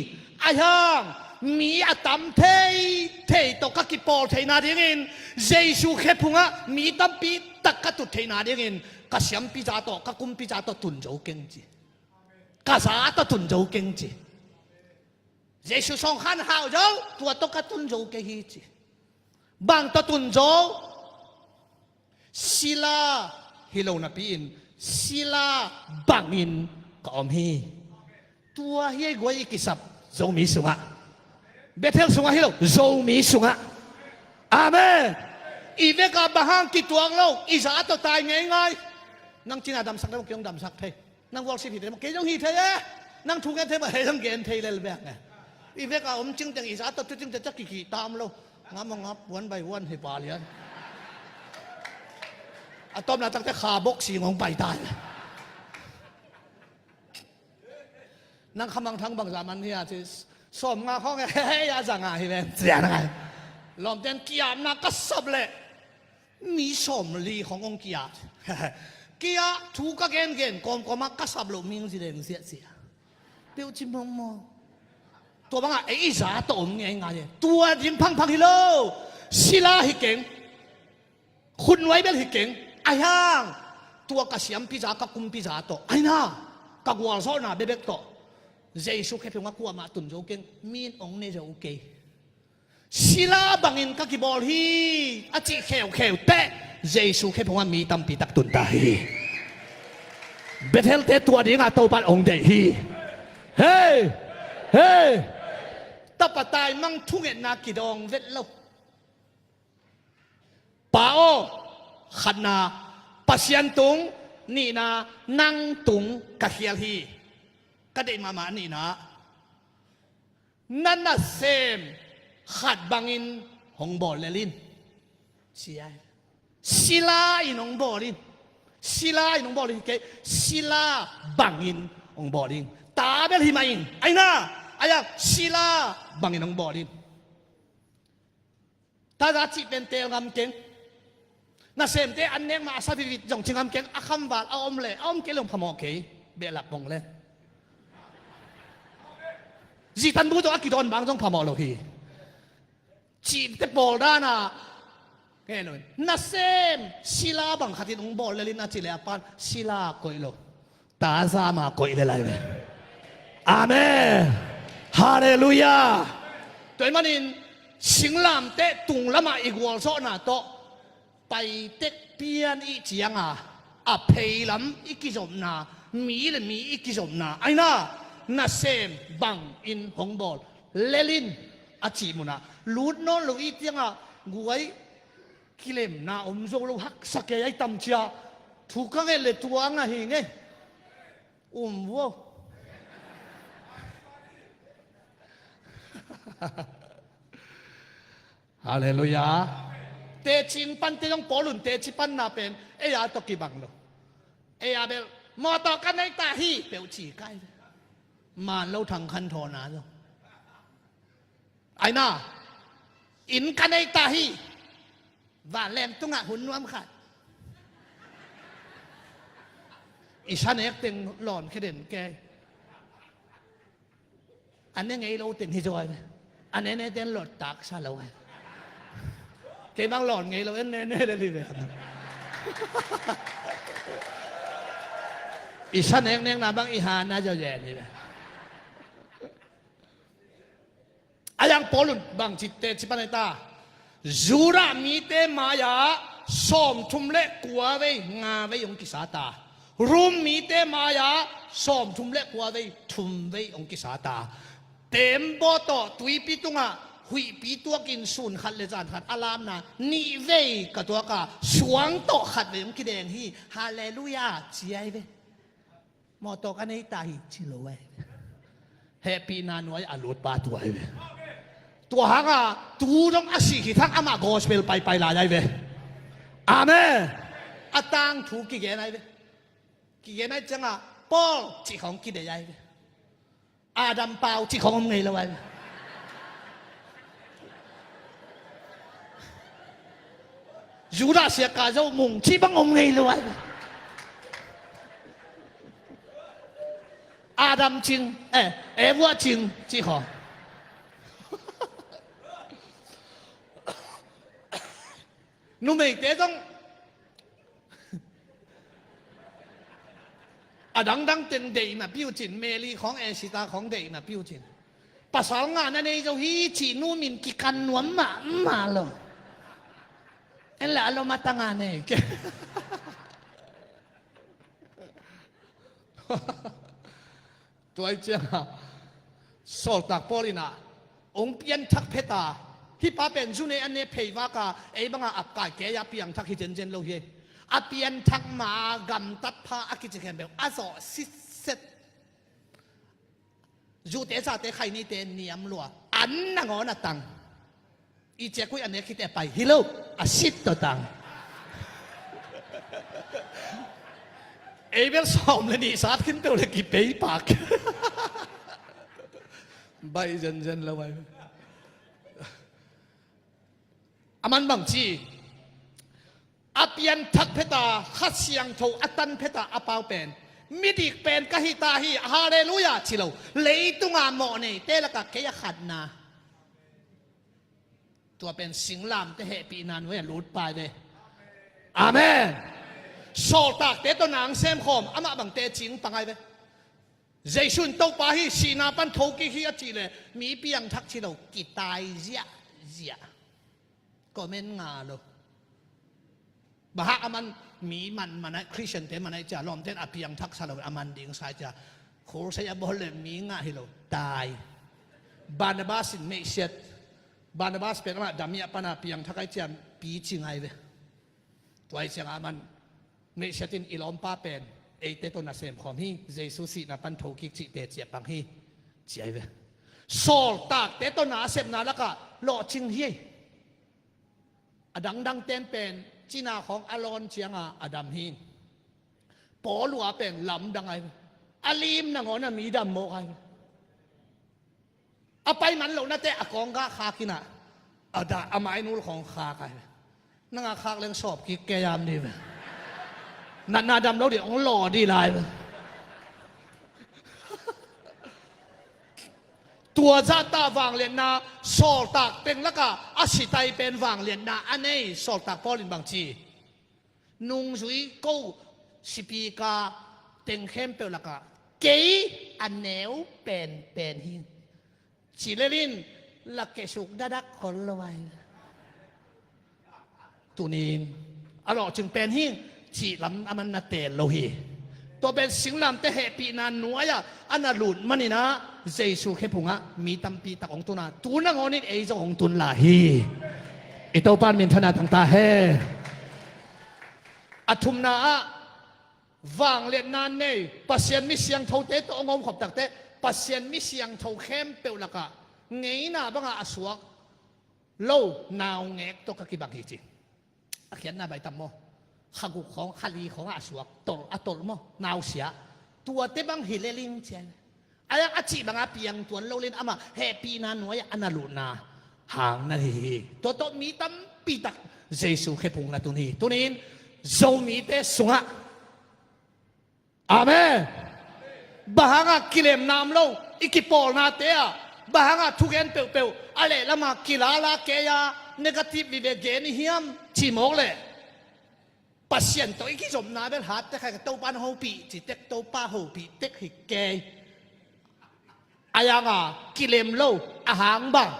Ahi hang mi a tam theithei tawh ka kipawl theihna dingin Jesu khe phungah mi tampi tak ka tut theihna dingin ka siampiza tawh, ka kumpiza tawh tun zo keng ci. Ka za tawh tun zo keng ci. Jesu sawngkhan hau zo, tua tawh ka tun zo kei hi ci. Bang tawh tun zo? Sila hi lo napi-in sila bangin ka om hi. Tua hi ei guai i kisap Zomi sungah. Bethel sungah hi lo, Zomi sungah. Amen. I vekah bang hang kituak lo, i za tawh tai ngeingai. Nang cina damsak thei maw, kei zong damsak thei. Nang worship hi thei maw, kei zong hi thei e. Nang thu gen thei maw, kei zong gen thei lel bek e. I vekah om cingteng i za tawh tu cingteng cak kikih tam lo. Ngam maw ngap, one by one hi palian. A tawpna takte kha bok sing hong pai ta. Nang khamang thang bangzah man hi a ci, sawm nga khawng e, hei a za nga hi ven cian ngai. Lawmten kiapna ka sap leh mi sawm li khawng hong kiap. Kiap thu ka gengen kawmkawmah ka sap loh ming zi deng ziahziah. Peuh ci mawngmawng. Tua bangah ei i za tawh om ngeingai e. Tua ding phangphang hi lo. Sila hi keng. Khutnuai bel hi keng. Ahi hang tua ka siampiza, ka kumpiza tawh, aina ka gualzawhna bekbek tawh Jesu khe phungah kuamah tun zo keng. Mi in hong ne zo kei. Sila bangin ka kibawl hi a cih kheukheu teh Jesu khe phungah mi tampi tak tun ta hi. Bethel-te tua dingah Topa in hong deih hi. Hei! Hei! Tapa taimang thungetna kidawng vet lo. Pa aw, khatna, Pasian tung, nihna, nang tung ka khial hi. Ka deih mahmah nihna, na nasem khat bangin hong bawl lel in. Sia, sila in hong bawl in. Sila in hong bawl in, kei sila bangin hong bawl in. Ta bel hi mah in, aina, aia sila bangin hong bawl in. Taza cih pen teel ngam keng. Nasemte an nek mah a sa vivit zong ci ngam keng. A khamval a om le a om kei le hong phamawh kei. Behlap pong le zitan bu zong a kidawn bang zong phamawh lo hi. Cihte pawl dana ngen lo in, nasem sila bang khatin hong bawl lel in a cih le a pan sila koih lo. Taza mah koih le lai ve. Amen. Halleluiah. Tua ahih manin singlamteh tung lamah i gualzawhna tawh paitek pian i hih cianga a pheilam i kizopna, mi le mi i kizopna, aina nasem bangin hong bawl lel in a cih munah lut nawn lo i hih cianga guai kilemna om zo lo, haksa kei ai tam cia. Thu ka nget le tua ngah hi ngei. Um vuau. Halleluiah. Teci in pante zong Paul un teci panna pen ei a tawh kibang lo. Ei a bel Mawtaw ka nei ta hi peuh ci kai ve. Man lo thang khan thawna zo. Aina, inn ka nei ta hi. Vanleng tungah hun nuam khat. I sa nek teng lawn khe den kei. A ne ngei lo teng hi zaw ai ve. A ne ne ten lawt tak sa lo ai. Kei bang lawn ngei lo en ne ne le li ve. I sa nek nek na bang i ha na zaw zen hi ve. A yang Paul un bang ci teci pan ai ta. Judah mite mai-ah sawmthum le kua vei nga vei hong kisa ta. Rom mite mai-ah sawmthum le kua vei thum vei hong kisa ta. Teembaw tawh tuipi tungah huihpi tuakin sun khat le zan khat a lamna nih vei ka tuak a, suang tawh khat vei hong kideng hi. Halleluiah ci ai ve. Mawtaw ka nei ta hi ci lo ai ve. Hehpihna nuai a lut pa tua ai ve. Tua hanga tu dong a sih hi thang amah gospel paipai lai ai ve. Amen. A tangthu kigen ai ve. Kigen ai cianga Paul cih khawng kidei ai ve. Adam pau cih khawng om ngei lo ai ve. Judah siaka zo mung cih bang om ngei lo ai ve. Adam cing, eh, Eva cing cih khawng. Numeite zong a dangdang teng deihna piucin, Mary khawng, Esita khawng deihna piucin. Pasal ngah na nei zo hi cih numin kikan nuam mahmah lo. En la a lo matanga nei ke. Tua i cianga Sawltak Paul inah hong pianthak pheta, hih pa pen zu ne an ne pheivaka ei banga apkai kei a piangthak hi zenzen lo hi. A pianthak ma gamtat pha a kici khempeuh a zawh sitset. Zute zate khainite niam lua an nangawn a tang. I ciakui a nek khite a pai hi lo, a sit tawh tang. Ei bel sawm le nih sat khin peuh le kipei pak. Baih zenzen lo ai. A man bang ci. A pianthak pheta, Kha Siangtho a tan pheta a pau pen midik pen ka hi ta hi, halleluiah ci lo. Leitunga mawh neite lakah kei a khatna. Tua pen singlamte hehpihna nuai a lut pai ve. Amen. Sawltakte tawh nang semkhawm amah bang teci hong pang ai ve. Jesu in Topa hi, sihna pan thokik hi a cih leh mi piangthak ci lo, kitai ziahziah. Comment nga lo. Bang hang a man mi man, man ai, Christian te man ai cia, lawmten a piangthak sa lo a man ding sa ai cia. Khur sei a bawl le mi ngah hi lo, tai. Barnabas in meihsiat. Barnabas pen amah damiah pana piangthak ai cia, pi ci ngai ve. Tua ai ciang a man meihsiat in i lawmpa pen eite tawh na semkhawm hi, Jesu sihna pan thokik cihte ciah pang hi, ci ai ve. Sawltakte tawh na sepna lakah lawhcing hi. A dangdang ten pen cina khawng a lawn cianga a dam hi. Paul uh a pen lamdang ai. A lim nangawn a mi dam mawk ai. A pai man lohnate a kawng gah khak inah a dah a mainul khawng khak ai. Nang a khak leng sawp kik kei am di ve. Natna dam lo di hong law di lai ve. Tua zahta vangliatna sawltak teng lakah a sitai pen vangliatna a nei. Sawltak Paul in bang ci? Nungzui ko sipika teng khempeuh lakah kei a neu penpen hi. Cilel in la kesuk dadak khol lo ai. Tunin a lawhcing pen hi, cih lam a man na tel lo hi. Tua pen singlamte hehpihna nuai-ah a na lut maninah Jesu khephungah mi tampi tak hong tuna, tu nangawnin ei zong hong tun lai hi. I Topa in minthanna tang ta hen. A thumna ah vangliatna nei Pasian mi siangthote tawh hong omkhop takte, Pasian mi siangtho khempeuh lakah ngeina bangah a suak lo naungek tawh ka kibang hi ci. A khiatna bai tam maw? Kha guk khawng, kha li khawng a suak, tolh, a tolh maw, nausia. Tuate bang hi leling cian. A yang a cih banga piang tuan lo lin amah hehpihna nuai-ah a na lutna hang na hi hi. Tua tawh mi tampi tak Jesu khephung na tun hi. Tunin Zomite sungah. Amen. Bang hanga kilemna om lo, i kipawlnate ah, bang hanga thugen peuhpeuh a lehlama kilala kei-a negative vive gen i hiam, cimawk leh. Pasian tawh i kizopna bel hat tek hai ka, Topa na hopih ci tek, Topa hopih tek hi kei. A yanga kilem lo, a hang bang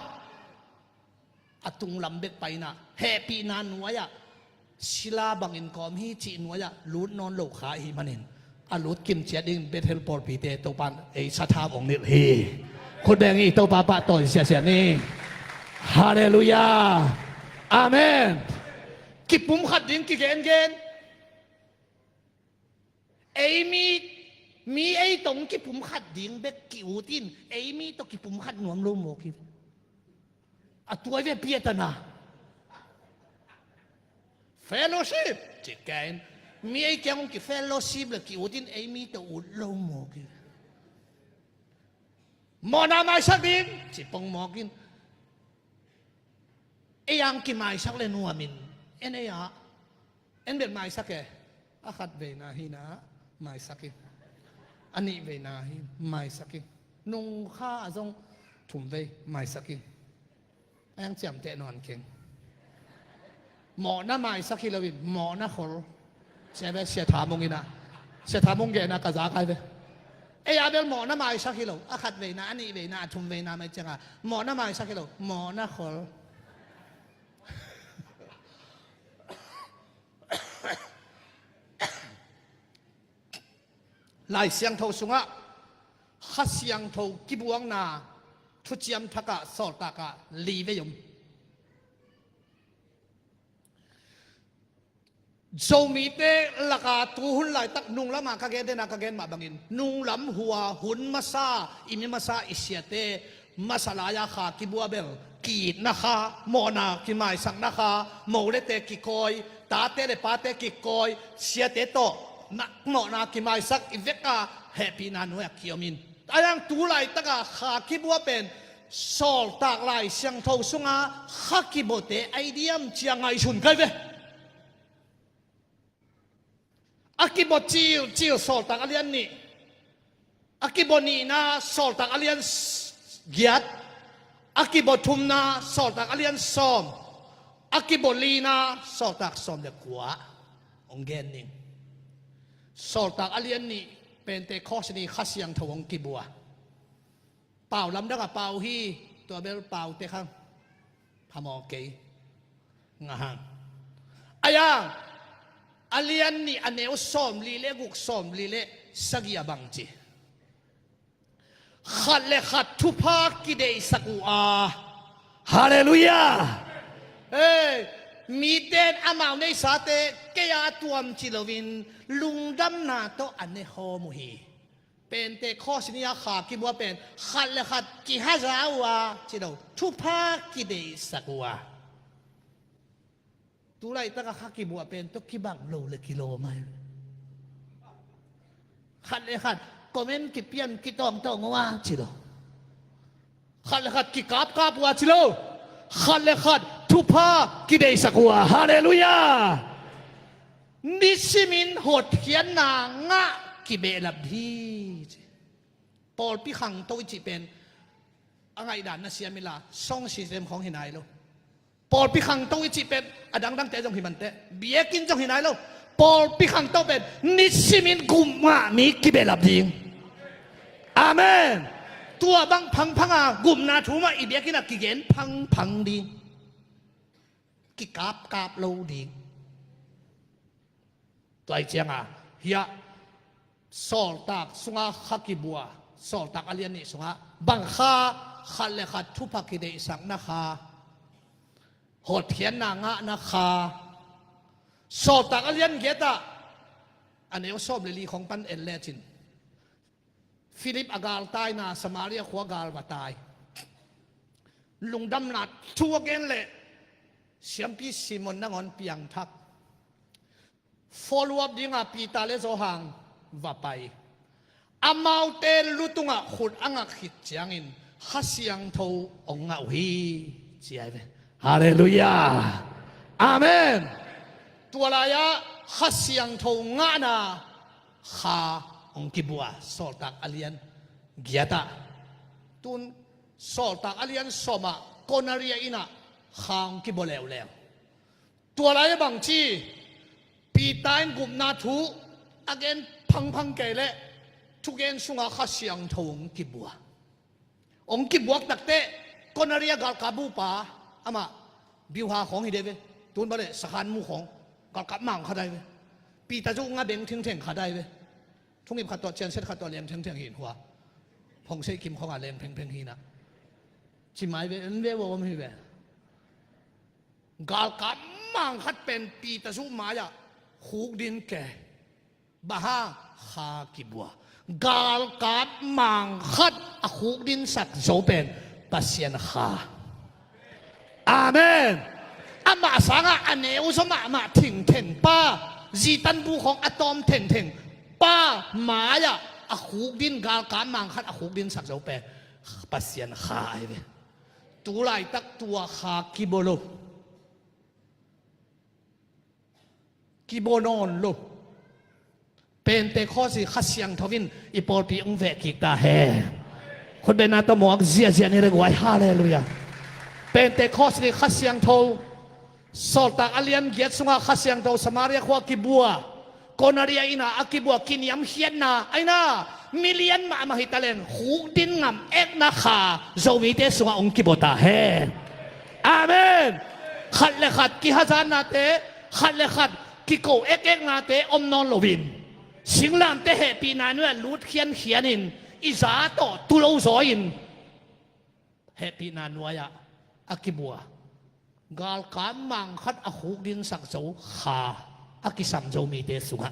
a tunglam bek paina hehpihna nuai-ah sila bangin kawm hi cih nuai-ah lut nawn lo kha i hih manin a lut kim ciat ding Bethel pawlpite Topan ei satham ong nilh hi. Khut beng i Topa pahtawi siasia ni. Halleluiah. Amen. Kipumkhat ding kigengen. Ei mi, mi ei tawh kipumkhat ding bek ki-ut in, ei mi tawh kipumkhat nuam lo mawk hi. A tuai ve piatana. Fellowship ci kei in, mi ei kiang hong ki-fellowship le ki-ut in, ei mi tawh ut lo mawk hi. Mawhna maisak ding ci pong mawk in. Ei ang kimaisak le nuamin en ei ah. En bel maisak e. A khat veina hi na maisak in. A nih veina hi maisak in. Nungkha a zong thum vei maisak in. A yang ciamteh nawn keng. Mawhna maisak hi loin mawhna khol. Sia ve, Sia Tha Mung ina, Sia Tha Mung gena ka za kai ve. Ei a bel mawhna maisak hi lo. A khat veina, a nih veina, a thum veina mai cianga mawhna maisak hi lo, mawhna khol. Lai Siangtho sungah Kha Siangtho kibuakna thuciam thakah sawltakah li vei om. Zomite laka tuhun laitak nunglama ka gen dena ka gen mah bangin nunglam hua hun masa, i mi masa, i siate masa lai-a kha kibua bel ki-itna kha, mawhna kimaisakna kha, molete kikawi, tate le pate kikawi, siate tawh na mawhna kimaisak i veka hehpihna nuai-ah ki-om in. A yang tu laitaka kha kibua pen sawltak Lai Siangtho sunga kha kibuate ai diam cia ngaihsun kai ve. A kibaw cilcil Sawltak a lian nih, a kibaw nihna Sawltak a lian s-, giat, a kibaw thumna Sawltak a lian sawm, a kibaw lina Sawltak sawm le kua. Hong gen ning. Sawltak a lian nih Pentecost ni Kha Siangtho hong kibua. Pau lamdang a pau hi, tua bel pau te khang. Phamawh kei. Ngahang. A yang, a lian nih a neu sawm li le guk, sawm li le sagih a bang ci. Khat le khat thupha kideihsak uh a. Halleluiah. Ei, miten amau neisate kei a tuam ci loin lungdamna tawh a ne hawm uh hi. Pentecost ni-a kha kibua pen khat le khat kihaza uh a ci lo, thupha kideihsak uh a. Tu laitaka kha kibua pen tawh kibang lo le kilawm ai. Khat le khat comment kipian kitawngtawng uh a ci lo. Khat le khat kikapkap uh a ci lo. Khat le khat thupha kideihsak uh a. Halleluiah. Nisimin hotkhiatna ngah kibehlap hi ci. Pawlpi khangto i cih pen a ngaihdan na siam inla, song system khawng hi nai lo. Pawlpi khangto i cih pen a dangdangte zong hi manteh, biakinn zong hi nai lo. Pawlpi khangto pen nisimin gupna mi kibehlap ding. Amen. Tua bang phangphanga gupna thu mah i biakinn ah kigen phangphang ding. Kikapkap lo ding. Tua hi cianga hiah Sawltak sunga kha kibua, Sawltak a lian nih sunga bang kha, khat le khat thupha kideihsakna kha, hotkhiatna ngahna kha. Sawltak a lian giatah a neu sawm le li khong pan en lecin Philip a galtaina Samaria khua gal va tai. Lungdamna thu a gen leh siampi Simon nangawn piangthak. Follow up dingah Peter le Johan va pai. Amaute lu tungah khut a ngak khit ciangin Kha Siangtho hong ngah uh hi, ci ahi ve. Halleluiah. Amen. Tua lai-ah Kha Siangtho ngahna kha hong kibua, Sawltak a lian giatah. Tun Sawltak a lian sawmah Cornelia innah kha hong kibua leuleu. Tua lai-ah bangci Peter in gupna thu a gen phangphang kei leh thugen sungah Kha Siangtho hong kibua. Hong kibuak takteh Cornelia galkap bupa, amah biuha khawng hi deh ve. Tun bale sakhan mu khawng galkap mang khat ahi ve. Peter zu nga beng thengtheng khat ahi ve. Thungip khat tawh cianset khat tawh leng thengtheng hi in hua. Phongseih kim khawngah leng phengpheng hinah cimai ve, en ve, wa om hi ve. Galkap mang khat pen Peter zu mai-ah khukdin kei. Bang hang? Kha kibua. Galkap mang khat a khukdinsak zo pen Pasian kha. Amen. Amah sangah a neu zaw mahmah thingtheng pa, zitanbu khawng a tawm thengtheng pa mai-ah a khukdin galkap mang khat a khukdinsak zo pen Pasian kha ahi ve. Tu laitak tua kha kibua lo. Kibua nawn lo. Pentecost i Kha Siangtho in i pawlpi hong veh kik ta hen. Khutbetna tawh muak ziahziah ni le guai. Halleluiah. Pentecost i Kha Siangtho, Sawltak a lian giat sungah Kha Siangtho Samaria khua kibua. Cornelia innah a kibua kiniamkhiatna aina milian mahmah hi taleng khukdin ngam ekna kha Zomite sungah hong kibua ta hen. Amen. Khat le khat kihazatnate, khat le khat kiko ekeknate om nawn loin, singlamteh hehpihna nuai-ah lut khiankhianin i za tawh tu lo zaw-in hehpihna nuai-ah a kibua galkap mang khat a khukdinsak zo kha a kisam Zomite sungah.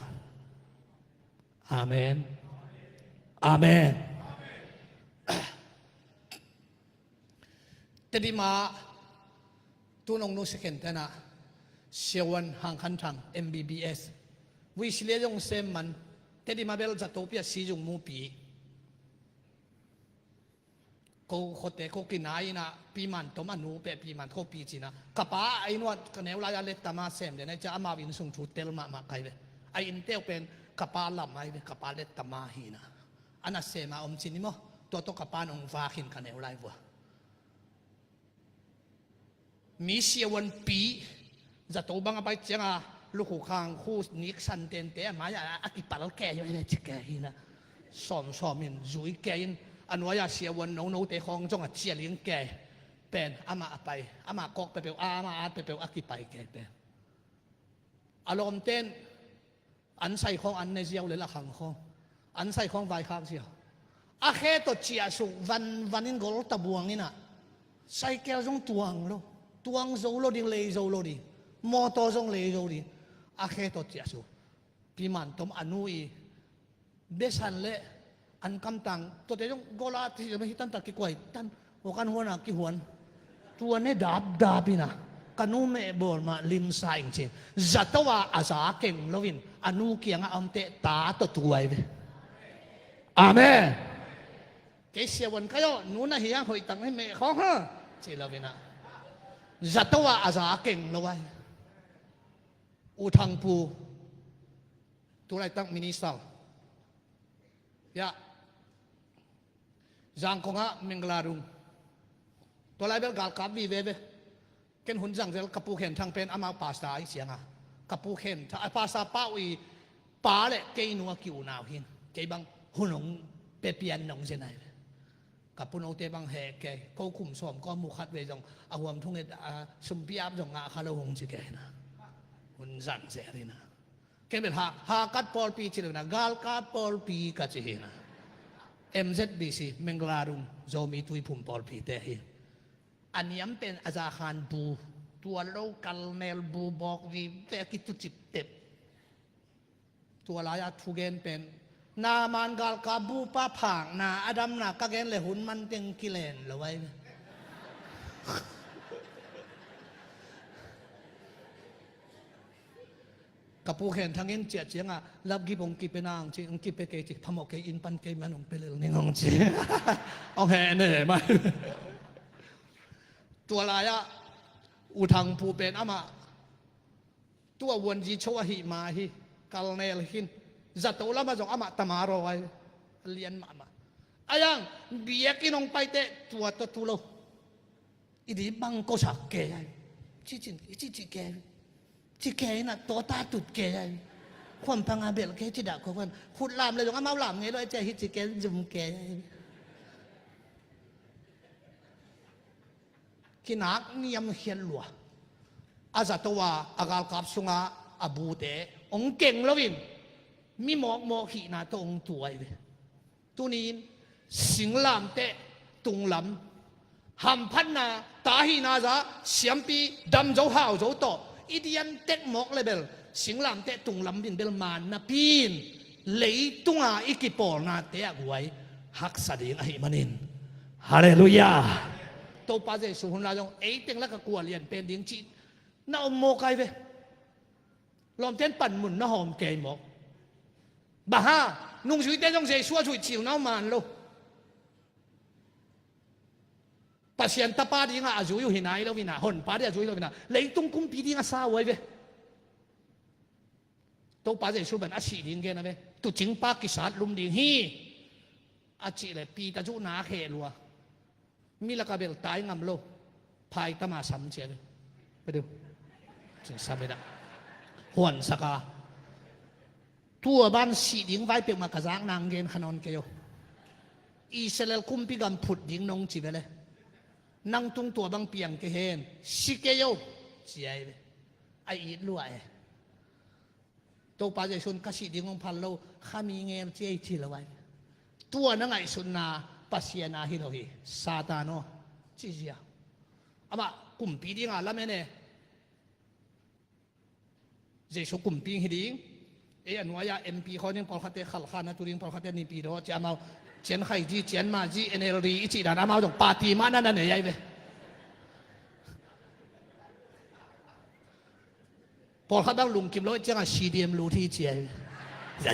Amen. Amen. Tedim ah tu nong nu second tenah siavuan Hang Khan Thang M B B S, vuisi le zong sem man. Tedim ah bel zato pi a si zung mupi. Ko khuate ko kinai innah Pi Man Tom a nu peh Pi Man Kho Pi cinah ka pa a inn uah ka neu lai-a lettama sem den ahi ciah amau inn sung thu tel mahmah kai ve. A innte uh pen ka pa lam ahi ve, ka pa lettama hinah. A nasema om cin i maw? Tua tawh ka pa in hong vak hin ka neu lai vua. Mi siavuanpi zato bang a pai cianga lukhu khang khu nik san tente a mai-ah a kipal kei uh hi le ci kei hinah. Sawmsawm in zui kei in a nuai-ah siavuan nonote khawng zong a cialing kei. Pen amah a pai, amah kawk peuhpeuh, amah at peuhpeuh a kipai kei pen. A lawmten an sai khawng an ne ziau le lakhang khawng an sai khawng vaikhak ziau. A khe tawh ciahsuk vanvan in gol tabuang innah. Saikel zong tuang lo, tuang zo lo ding, lei zo lo ding. Mawtaw zong lei zo ding. A khe tawh ciahsuk. Pi Man Tom a nu i besan le an kamtang tuate zong gola ti hi tantak kikuai tan. Huak an huana kihuan. Tua ne dapdap ina ka nu mehbawl mah limsa ing cin. Zato a a za keng loin a nu kiangah a omteh ta tawh tuai ve. Amen. Kei siavuan kai aw, nu na hi a hoih tak ni meh khawng ha ci lo ina zato a a za keng lo ai. U Thangpu tulaitak minister. Ya. Zangkong ah Mengla Rung. Tua lai bel galkap vive ve. Ken hun zangzel ka pu Khen Thang pen amau pastor ahi cianga ka pu Khen Thang, a pastor pa uh i pa le kei nu a ki unau hin. Kei bang hun hong pepian nong zen ahi ve. Ka pu note bang heh kei ko kum sawm kawm mu khat ve zong a huam thunget a sumpi ap zong ngah kha lo hong ci kei na. Hun zangzel ina. Kei bel ha, ha kat pawlpi ci lo na, galkap pawlpi ka ci hi na. M Z B C, Mengla Rung, Zomi Tuiphum pawlpi te hi. A niam pen a zakhan bu, tua lo kal nel bu bawk vive a kitucip tep. Tua lai-a thugen pen na man galkap bu pa phakna a damna ka gen le hun man teng kilen lo ai. Ka pu Khen Thang in ciah ciangah, "Lapgip hong kipia nang," ci, "Hong kipia kei," ci, "Phamawh kei, inn pan kei man hong pia lel ning," hong ci. Hong heh ne mai. Tua lai-ah U Thang Pu pen amah tua vuanzi cho ahih mah hi, Colonel hi in. Zato lamah zong amah tamaraw ahi, a lian mahmah. Ahi zongin biakinn hong paiteh tua tawh tu lo. I di bang kosak kei ahi. Cicin, i cici kei. Ci kei inah tawta tut kei ahi. Khuampanga belh kei ci dah khuakhuan. Khut lam le zong amau lam ngei lo ahi ci ahi ci kei zum kei ahi. Kinak niamkhiat lua. A zato a, a galkap sungah a bute hong keng loin mi mawkmawk hihna tawh hong tu ahi ve. Tuni-in singlamteh tunglam hamphatna, ta hihna zah siampi damzo hauzo tawh i dian tek mawk le bel singlamteh tunglam in bel man napi-in leitunga i kipawlnate ah guai haksa ding ahih manin. Halleluiah. Topa Jesuh hun lai zong ei teng lakah kua lian pen ding cih na om mawk ahi ve. Lawmten panmun na hawm kei mawk. Bang hang, nungzuite zong Jesuh a zuih cil na om man lo. Pasian tapa dingah a zui uh hi nai lo inah, honpa dingah a zui lo inah, leitung kumpi dingah sa uh ahi ve. Topa Jesuh pen a sih ding gen a ve. Tuucingpa kisat lum ding hi. A cih leh Peter zuhna a kheh lua. Mi lakah bel tai ngam lo. Phaitama sam cia ve. Pe deuh. Cin sam inah huansak a. Tua ban sih ding vai peuhmah ka zak nang gen kha nawn kei o. Israel kumpi gam phut ding nong ci ve le, nang tung tua bang piang kei hen, si kei o, ci ahi ve. A it lua e. Topa Jesuh in ka sih ding hong phal lo, kha mi ngel ci ei ci lo ahi. Tua na ngaihsutna Pasian a hi lo hi, Satan aw, ci zia. Amah kumpi dinga lamen e. Jesuh kumpi hi ding. Ei a nuai-ah M P khawng ding pawlkhatte khalkha na tu ding, pawlkhatte nipi daw ci, amau cian khai zi, cian ma zi, N L D i cih dan amau zong party mah na na nei ahi ve. Pawlkhat bang lungkim lo ciangah C D M lut hi ci ahi ve.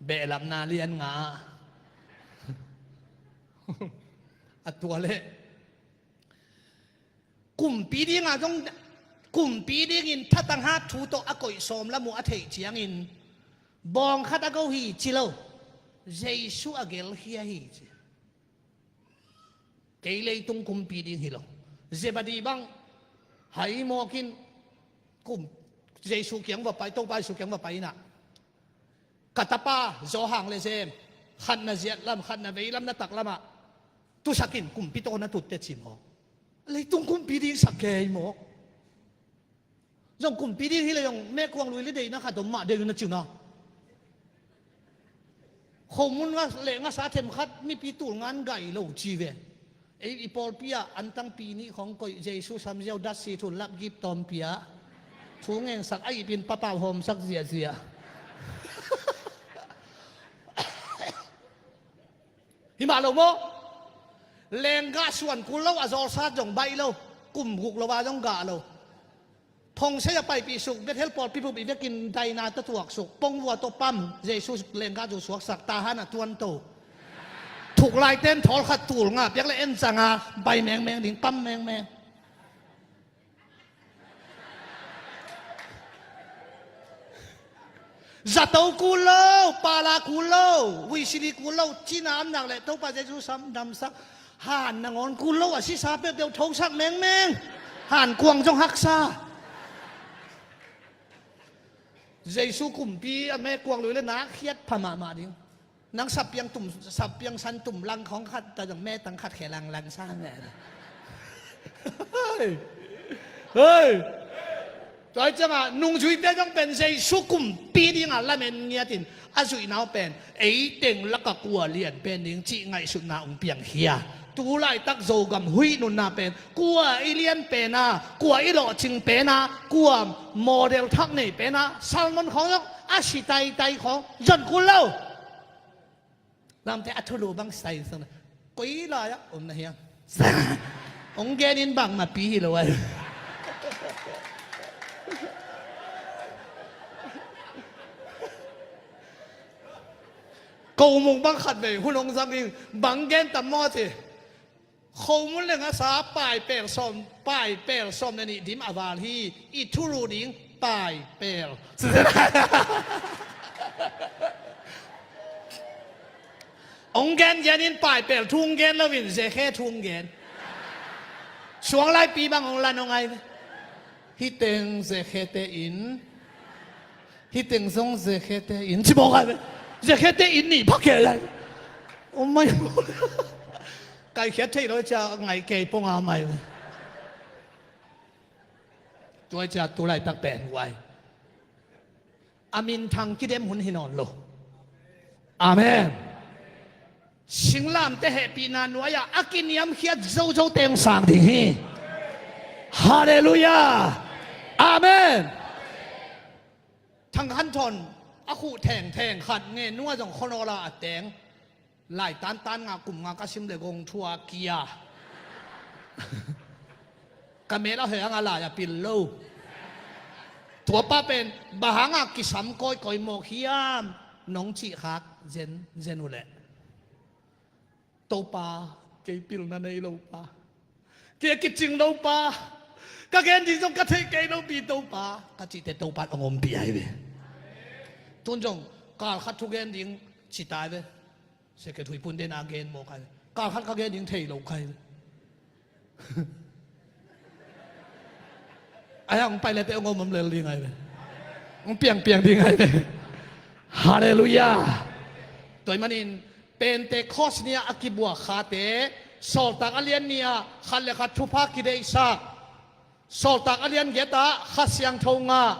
Behlapna lian nga. A tua leh kumpi dingah zong, kumpi dingin thatanghat thu tawh a koih sawm lam uh a theih ciangin bawngkhat a go hi ci lo. Jesuh a gelkhia hi ci. Kei leitung kumpi ding hi lo. Zebedee bang hai mawkin kum, Jesuh kiang va pai, Topa Jesuh kiang va pai inah, ka tapa Johan le Jem, khatna ziat lam, khatna vei lam na tak lamah tusakin kumpi tawh na tutte ci maw? Leitung kumpi ding sak kei maw? Zong kumpi ding hi le zong mekuang lui le deihna khat om mah dei na ci uh na. Khomun nga le ngasa themkhat mipi tul ngan gai lo ci ve. Ei i pawlpi ah antang pi nih khawng koih, Jesuh samziau datsi thun lap gip tawmpi ah thu ngengsak a ipin papau hawmsak ziazia. Hi mah lo maw? Lenggah suan kul lo, a zawlsat zong baih lo, kum guk lo a zong gah lo. Thongse a paipih suk, Bethel pawlpi bup i vekin daina tawh tuak suk, pongvua tawh pam, Jesuh lenggah zu suaksak, tahan a tuanto. Thuklaiten thawl khat tul nga piak le en canga bai mengmeng ding, pam mengmeng. Zato kul lo, pala kul lo, vuisili kul lo, cina amnak le Topa Jesuh sam damsak, han nangawn kul lo, a sisa peuhpeuh thosak mengmeng. Han kuang zong haksa. Jesuh kumpi a mekuang lui le nak khiat pha mahmah ding. Nang sapiang tum, sapiang san tum lang khawng khat ta zong metang khat khe langlang sa meh. Hei. Hei. Tua hi ciangah nungzuite zong pen Jesuh kumpi dingah lamen ngiatin a zuihna uh pen eiteng laka kua lian pen ding cih ngaihsutna hong piangkhia. Tu laitak Zogam huih nunna pen kua i lian pena, kua i lawhcing pena, kua model thak nei pena, Salmon khawng zong a si taitai khawng zon kul lo. Lamte a thulu bang sai sang na. Koi lai-ah om na hiam? Hong genin bangmah pi hi lo ai. Ko mung bang khat vei hun hong zang ding, bang gen tam maw ci. Khomun le ngasa paipel sawm, paipel sawm le nih dim a val hi. I thulu ding paipel. Hong gen gen in paipel thu hong gen lo in, zekhe thu hong gen. Suang laipi bang hong lan hong ai ve. Hih teng zekhete in, hih teng zong zekhete in ci mawk ai ve. Zekhete in nih pha kei lai. Oh my God. Kaikhiat thei lo cia ngai kei pong a mai ve. Tua cia tu laitak pen guai. A minthang kidem hun hi nawn lo. Amen. Singlamte hehpihna nuai-ah a kiniamkhiat zozote hong sang ding hi. Halleluiah. Amen. Thang Khan Thawn a khuh thengtheng khat nge nunga zong khonawla a teng. Lai tantan nga kum nga ka sim le gong thua kia. Ka mel a hei anga lai a pil lo. Tuapa pen bang hanga kisam kawikawi mawk hiam? Nong cih khak zenzen uh leh, Topa, kei pilna nei lo pa. Kei a kicing lo pa. Ka gen ding zong ka theih kei lo pi Topa, ka cihte Topa in hong ompih ai ve. Tun zong kal khat thu gen ding ci tai ve. Secretary pun den a gen mawk ai ve. Kal khat ka gen ding thei lo kai ve. Ai hang pai le te hong om om lel ding ai ve. Hong piangpiang ding ai ve. Halleluiah. Tua ahih manin Pentecost ni-ah a kibuak khate, Sawltak a lian ni-ah khat le khat thupha kideihsak. Sawltak a lian giat ah Kha Siangtho ngah.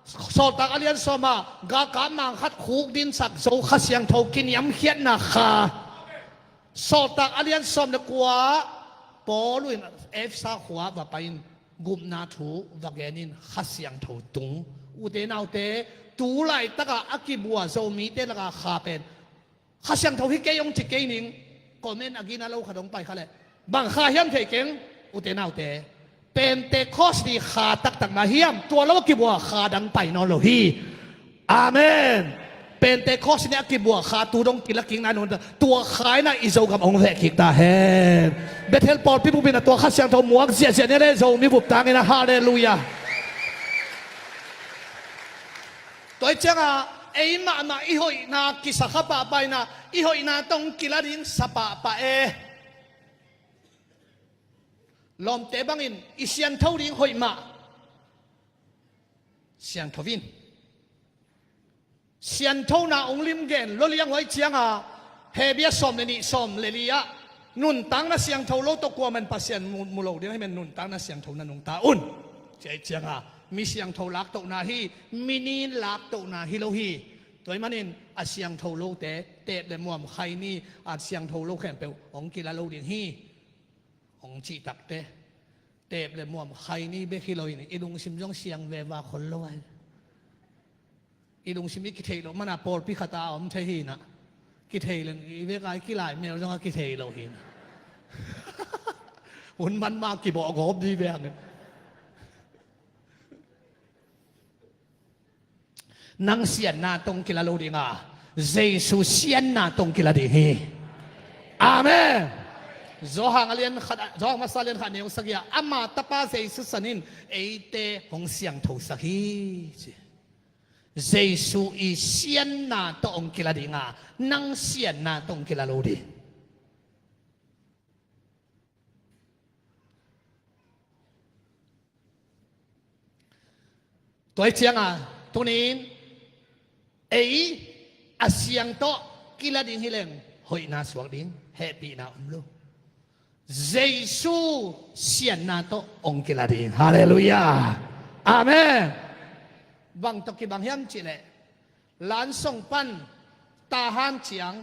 Sawltak a lian sawm ah galkap mang khat khukdinsak zo Kha Siangtho kiniamkhiatna kha. Sawltak a lian sawm le kua Paul in Efesa khua va pai in gupna thu va gen in Kha Siangtho tung. Ute naute, tu laitakah a kibua Zomite lakah kha pen Kha Siangtho hi kei hong ci kei ning. Comment a gina lo khat hong pai kha leh, bang kha hiam thei keng, ute naute. Pentecost ni kha taktak na hiam, tua lo a kibua kha dang pai nawn lo hi. Amen. Pentecost ni a kibua kha tu dong kila kik nai nawn ta, tua kha in ah i Zogam hong veh kik ta hen. Bethel pawlpi bup in ah tua Kha Siangtho muak ziahziah ni le Zomi bup tang in ah, halleluiah. Tua hi ciangah ei mahmah i hoihna kisa kha pahpah in ah, i hoihna tawh hong kila ding sa pahpah e. Lawmte bangin i siangtho ding hoih mah. Siangtho in. Siangthona hong limgen lo liang huai ciangah, Hebru sawm le nih sawm le li ah, nuntakna siangtho lo tawh kuaman Pasian mu, mu lo ding ahih man nuntakna siangtho na nungta un. Ci ahih ciangah mi siangtho laktohna hi, mi nin laktohna hi lo hi. Tua ahih manin a siangtho lote teep le muam khai ni, a siangtho lo khempeuh hong kila lo ding hi. Hong cih takte teep le muam khai ni bek hi lo in, i lungsim zong siang veva khol lo ai. I lungsim i kitheih loh mana pawlpi khat a om thei hi in ah, kithei leng i vek a i kilai mel zong a kithei lo hi in ah. Hun man ma kibawh gawp di vek. Nang sianna tawh hong kila lo ding a, Jesu sianna tawh hong kila ding hi. Amen. Johan a lian khat, Johan masa lian khat neu sagih ah, ama tapa Jesu san in eite hong siangthosak hi, ci. Jesu i sianna tawh hong kila ding a, nang sianna tawh hong kila lo ding. Tua hi ciangah tuni-in ei a siang tawh kila ding hi leng hoihna suak ding, hehpihna om lo. Jesu sianna tawh hong kila ding. Halleluiah. Amen. Bang tawh kibang hiam cihleh, Lansong pan Tahan ciang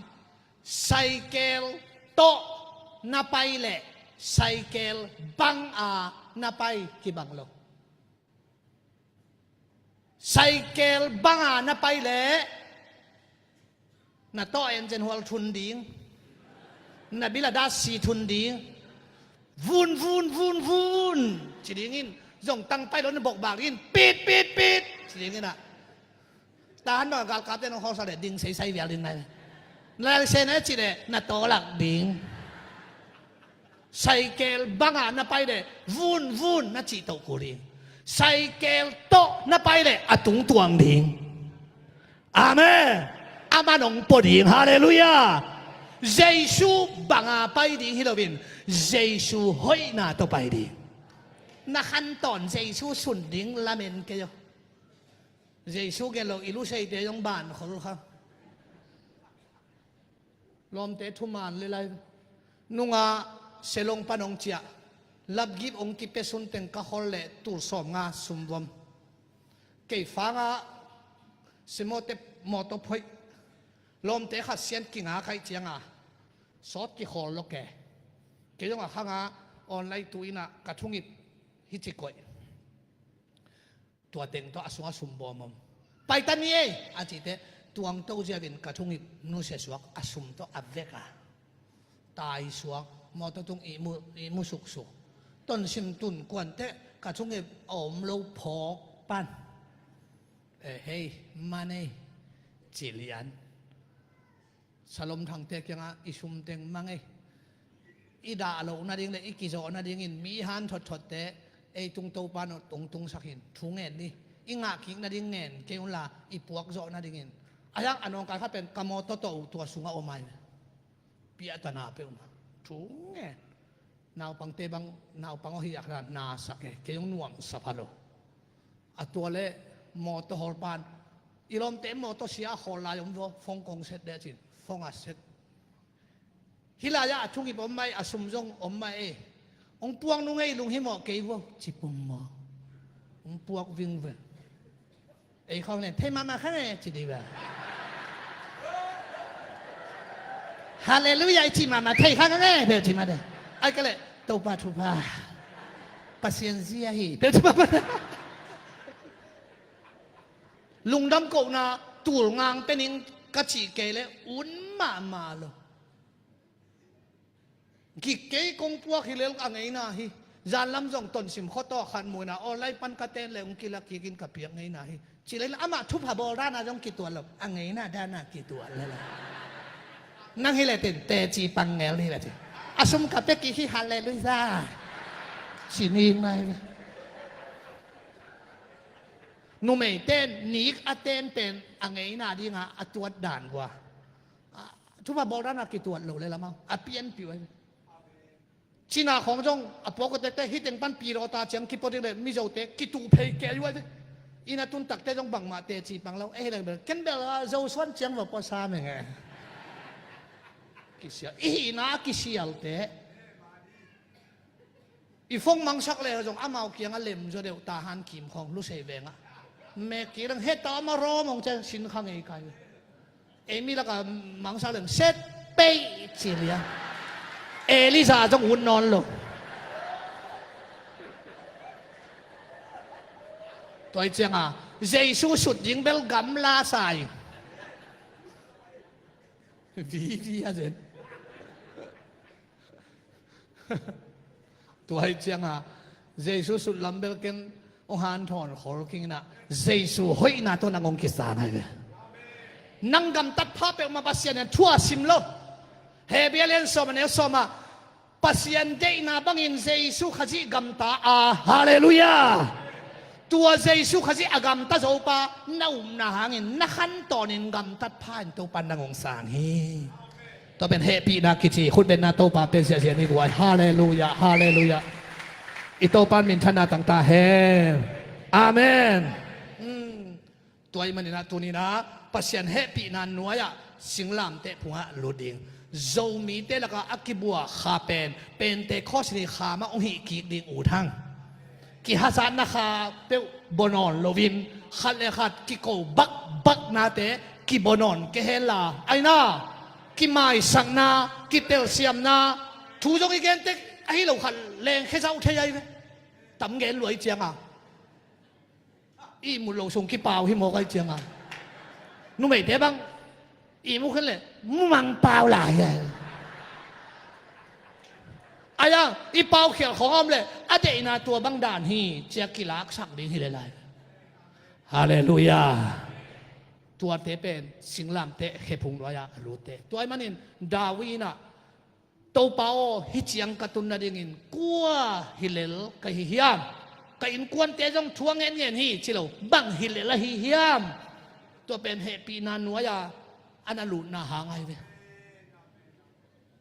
saikel tawh na pai leh saikel banga na pai kibang lo. Saikel banga na pai leh na tawh engine hual thun ding, na bil a dasi thun ding. Vun vun vun vun ci dingin, zong tang pai lo na bokbak dingin, pit pit pit ci dingin ah. Tahan bang galkapte nong khawlsa leh ding seisai vial ding nai. Na license na cih leh na tawlak ding. Saikel banga na pai leh vun vun na cih toh kul ding. Saikel tawh na pai leh a tungtuang ding. Amen. Aman hong pua ding. Halleluiah. Jesu banga pai ding hi loin Jesu hoihna tawh pai ding. Na khantawn Jesu sun ding lamen kei aw. Jesu gen lo i luseite zong ban khol kha. Lawmte thuman le lai. Nunga Selong pan hong ciah. Lapgip hong kipia sunteng ka khol le tul sawmnga sumvom. Kei fanga Simote mawtaw phoih. Lawmte khat sian kinga kaih cianga sawt kikhawl lo ke. Kei zong a khanga online tu inah ka thungip hi ci koih. Tua teng tawh a sungah sum bawm om. Paita ni ei a cihte tuangto ziakin ka thungip nusia suak a sum tawh a vek a. Tai suak mawtaw tung ihmu ihmu suksuk. Tonsim tun kuanteh ka thungip a om lo phawk pan. E hei man ei ci lian. Salom Thangte kiangah i sum teng mang ei. I dah loh nading le i kizawh nadingin mi han thotthotte ei tung Topa nawh tungtungsak hin thu ngen ni. I ngah kik nading ngen kei unla i puak zawh nadingin. A hiang a nawngkai kha pen ka mawtaw tawh uh tua sungah om ai. Piahtana peuhmah thu ngen. Naupangte bang naupang aw hi a kha nasak e kei hong nuamsa pha lo. A tua le mawtaw hawlpan i lawmte mawtaw sia a khawl lai om vaw fong kong set deh cin fong a set. Hih lai-ah a thungip om mai a sum zong om mai e. Hong puak nung ei lunghimawh kei vaw ci pum maw? Hong puak vingveng. Ei khawng nen thei mahmah kha nge ci dih ve. Halleluiah i cih mahmah thei kha nge bel ci mah de. Ai ka leh Topa thupha Pasian zia hi bel ci mahmah. Lungdam kohna tulngang pening ka cih kei le un mahmah lo. Gik kei kong puak hi lel a ngeina hi. Zanlam zong Tonsim khuataw khat muina online pan ka ten le ung kilak kikin ka piak ngeina hi. Ci lel amah thupha bawl dana zong kituat lo a ngeina dana kituat lel. Nang hi le ten teci pang ngel hi le ci a sum ka pia kik hi halleluiah. Ci ning nai. Numei ten nik a ten pen a ngeina dinga a tuat dan gua. Thupha bawl dana kituat lo le lamang a pianpih uh ahi. Cina khawng zong a puak uh tekte hiteng pan pilawta ciang kipua ding le mizote kituh phei kei uh ahi. Ina tun takte zong bangmah teci pang lo ei hileng bel ken bel a zosuan ciang va pua sa meng e. Kisial i hihna a kisialte. I fong mangsak le zong amau kiangah lem zaw deuh tahan kim khawng lusei vengah mek kik dang heta ama rawm hong cian sin kha ngei kai. Ei mi lakah mangsak leng set peih ci liang. Elisa zong ut nawn lo. Tua i cianga Jesu sut ding bel gamla sai. Vivi a zen. Tua hi cianga Jesu sutlam bel ken hong hanthawn khol kinginah Jesu hoihna tawh nang hong kisang ahi ve. Nang gamtat pha peuhmah Pasian in thu a sim lo. Hebrew lian sawm a neu sawmah Pasian deihna bangin Jesu Khazih gamta a halleluiah. Tua Jesu Khazih a gamta zopa na upna hangin na khantawnin gamtat pha in Topa nang hong sang hi. Tua pen hehpihna kici khutbenna Topa pen ziahziah ni guai halleluiah halleluiah. I Topa minthanna tangta hen. Amen. Tua ih maninah tuninah Pasian hehpihna nuai-ah singlamteh phungah lut ding. Zomite lakah a kibua kha pen Pentecost ni khamah hong hih kik ding ut hang. Kihazatna kha peuh baw nawn loin khat le khat kiko bakbaknate kibaw nawn kei henla aina kimaisakna kitelsiamna thu zong i gentek ahi lo khat lengkhia zauh thei ahi ve. Tam gen luai cianga ihmut lo sung kipau hi mawk ahi cianga numeite bang ihmut khen le mumang pau lai hi. Aia i pau khialh khawng a om le a deihna tua bang dan hi cia kilaksak ding hi le lai. Halleluiah. Tuate pen singlamteh khephung nuai-ah a lutte. Tua ahih manin David in ah, "Topa aw, hih ciang ka tun nadingin kua hi lel ka hi hiam? Ka innkuante zong thu a ngenngen hi," ci lo, "Bang hi lel ahi hiam?" Tua pen hehpihna nuai-a a na lutna hang ahi ve.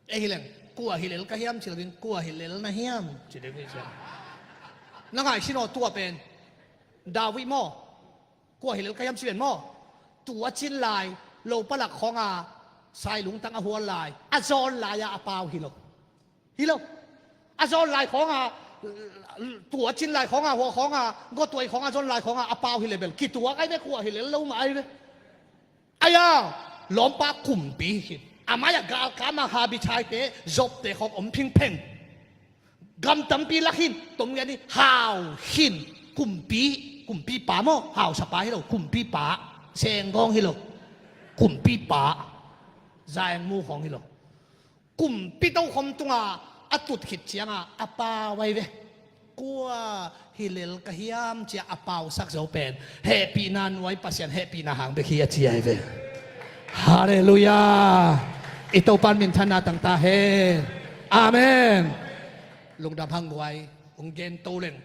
Ei hi leng, "Kua hi lel ka hiam?" ci loin, "Kua hi lel na hiam?" ci ding hi sia. Na ngaihsun aw, tua pen David maw? "Kua hi lel ka hiam?" ci pen maw? Tua cin lai, lo palak khawng a sai lungtang a hual lai, a zawn lai-a a pau hi lo. Hi lo. A zawn lai khawng a, tua cin lai khawng a, hua khawng a, gawtuai khawng a, zawn lai khawng a a pau hi le bel kituak ahi ve, kua hi lel lo mah ahi ve. Ai-a, lawmpa kumpi hi khin. A mai-ah galkap a Abisaite, Joabte khawng om phingpheng. Gam tampi lak khin, tom ngiat ni, hau khin. Kumpi, kumpipa maw, hausapa hi lo, kumpipa. Senggawng hi lo. Kumpipa. Zaengmu khawng hi lo. Kumpi tokhom tungah a tut khit ciangah a pau ahi ve. "Kua hi lel ka hiam?" ci-a a pausak zo pen hehpihna nuai, Pasian hehpihna hang bek hi a ci ahi ve. Halleluiah. I Topa in minthanna tang ta hen. Amen. Lungdam hang guai, hong gen to leng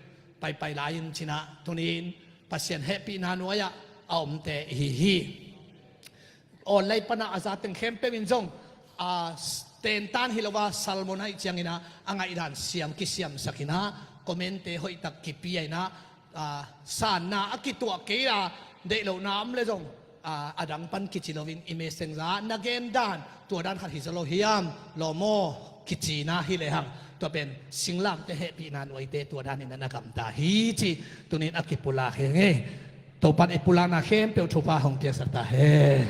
paipai lai-in ci-in ah, tuni-in Pasian hehpihna nuai-ah a omte i hi hi. Online pan a za teng khempeuh in zong, a, tentan hi lo a, sermon ahih ciangin ah, a ngaihdan siam kisiamsak in ah, comment-te hoihtak kipia in ah, a, sanna a kituak kei a, deih lohna om le zong, a, a dang pan kici loin, i messenger na gen dan, tua dan khat hi zaw lo hiam, lawm aw, kici-in ah hi lehang, tua pen singlamteh hehpihna nuaite tua danin ah na gamta hi ci, tuni-in a kipulak hi ing ei. Topa'n i pulakna khempeuh thupha hong piaksak ta hen.